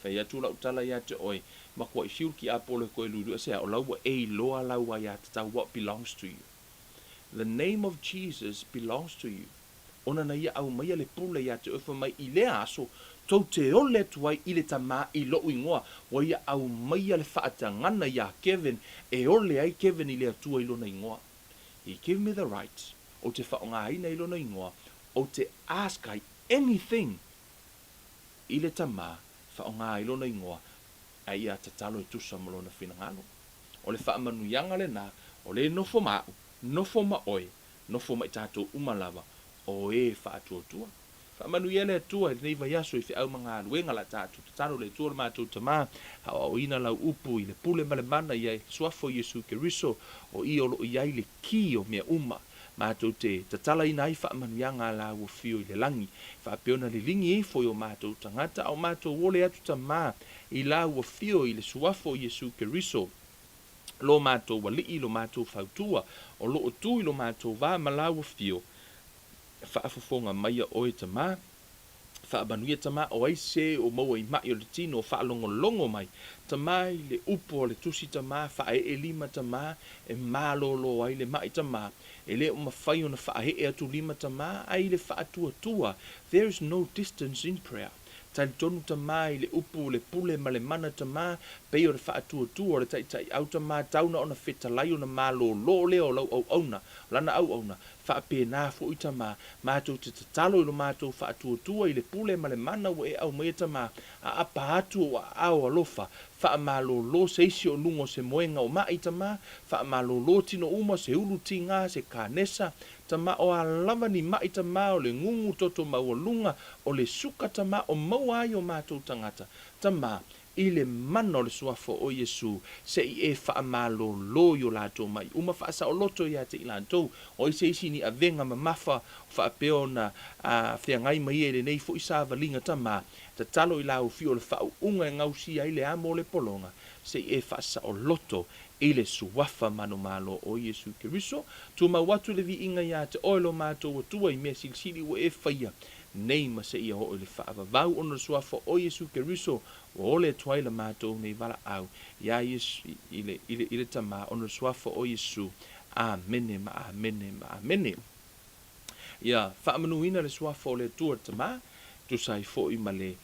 Fai atu lau tala ia te oe, makuaʻi fiu le kiapolo e koe luilui ase o la ua e iloa lau aiatatau what belongs to you. The name of Jesus belongs to you. Ona na ia aumaia le pule ia te oe fai mai i lea aso tou te ole atu ai i le Tamā i loʻu igoa, ua ia aumaia le faatagana iā Kevin e ole ai Kevin i le Atua i lona igoa. He give me the right ou te faaaogaina i lona igoa ou te ask ai anything i le Tamā, faaaoga ai lona igoa, a ia tatalo e tusa ma lona finagalo. O le faamanuiaga lena, o le nofo ma au, nofo ma oe, nofo ma i tatou uma lava, o e faatuatua. Faamanuia le Atua i lenei vaiaso i feau ma galuega la tatou tatalo le Atua o le matou Tamā, aoaoina lau upu i le pule ma le mana i le Suafa o Iesu Keriso, o ia o lo o i ai le ki o mea uma. Matou te tatalaina ai faamanuiaga a la ua fio i le lagi, faapea ona liligi ifo i o matou tagata, a o matou ole atu Tamā i la ua fio i le Suafa o Iesu Keriso, lo matou Alii, lo matou Fautua, o lo o tu i lo matou va ma la ua fio. Faafofoga maia oe Tamā. Faamanuia Tamā o ai se o maua i maʻi o le tino faalogologo mai Tamā i le upu o le tusi Tamā faaee lima Tamā e malōlō ai le maʻi Tamā e le o mafai ona faaee atu lima Tamā ae i le faatuatua There is no distance in prayer Talitonu Tamā i le upu le pule ma le mana Tamā pei o le faatuatua o le taitaiau Tamā tauna ona fetalai ona malōlō lea o lau auauna lana auauna Faapena foi Tamā, matou te tatalo i lo matou faatuatua i le pule ma le mana ua e aumaia Tamā, aapa atu ou aao alofa, faamalōlō se isi o luga o se moega o maʻi Tamā, faamalōlō tino uma se ulu tigā se kanesa Tamā, o a lava ni maʻi Tamā o le gugu toto maualuga o le suka Tamā o maua ai o matou tagata Tamā. i le mana o le Suafa o Iesu, se i e faamalōlō i o latou maʻi uma faasaoloto ia te i latou. O ai se isi ni avega mamafa o faapea ona feagai ma ia i lenei foi savaliga Tamā, tatalo i lau Afio o le faauuga e gausia ai le amo o le pologa, se i e faasaoloto i le Suafa manumalo o Iesu Keriso. Tumau atu le viiga iā te Oe lo matou Atua i mea silisili ua e faia nei ma seia oo i le faavavau ona o le Suafa o Iesu Keriso ua ole atu ai la matou nei valaau iā Iesu i le, i le, i le Tamā ona o le Suafa o Iesu. Amene ma amene ma amene. Ia faamanuina le Suafa o le Atua le Tamā, tusa ai foi ma le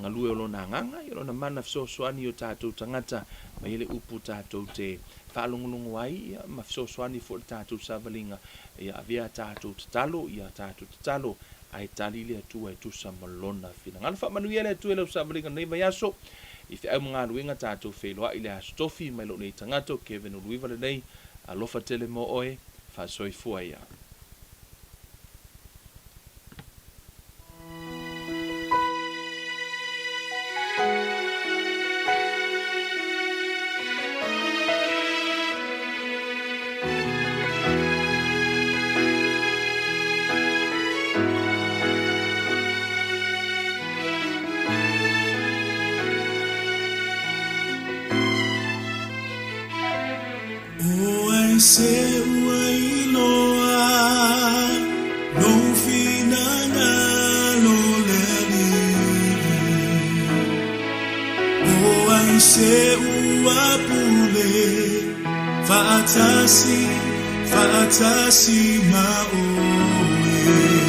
galue o Lona Agaga, i Lona mana fesoasoani i o tatou tagata, mai le upu tatou te faalogologo ai, ia, ma fesoasoani foi i le tatou savaliga, ia avea a tatou tatalo, ia tatou tatalo, ae tali le Atua e tusa ma Lona finagalo. Faamanuia le Atua i lau savaliga i lenei vaiaso, i feau ma galuega tatou feiloai i le Aso Tofi, mai lou nei tagata o Kevin Uluiva lenei, alofa tele mo oe, faasoifua ia. O ai se ua iloa lou finagalo le Alii? O ai se ua pule faatasi, faatasi ma oe?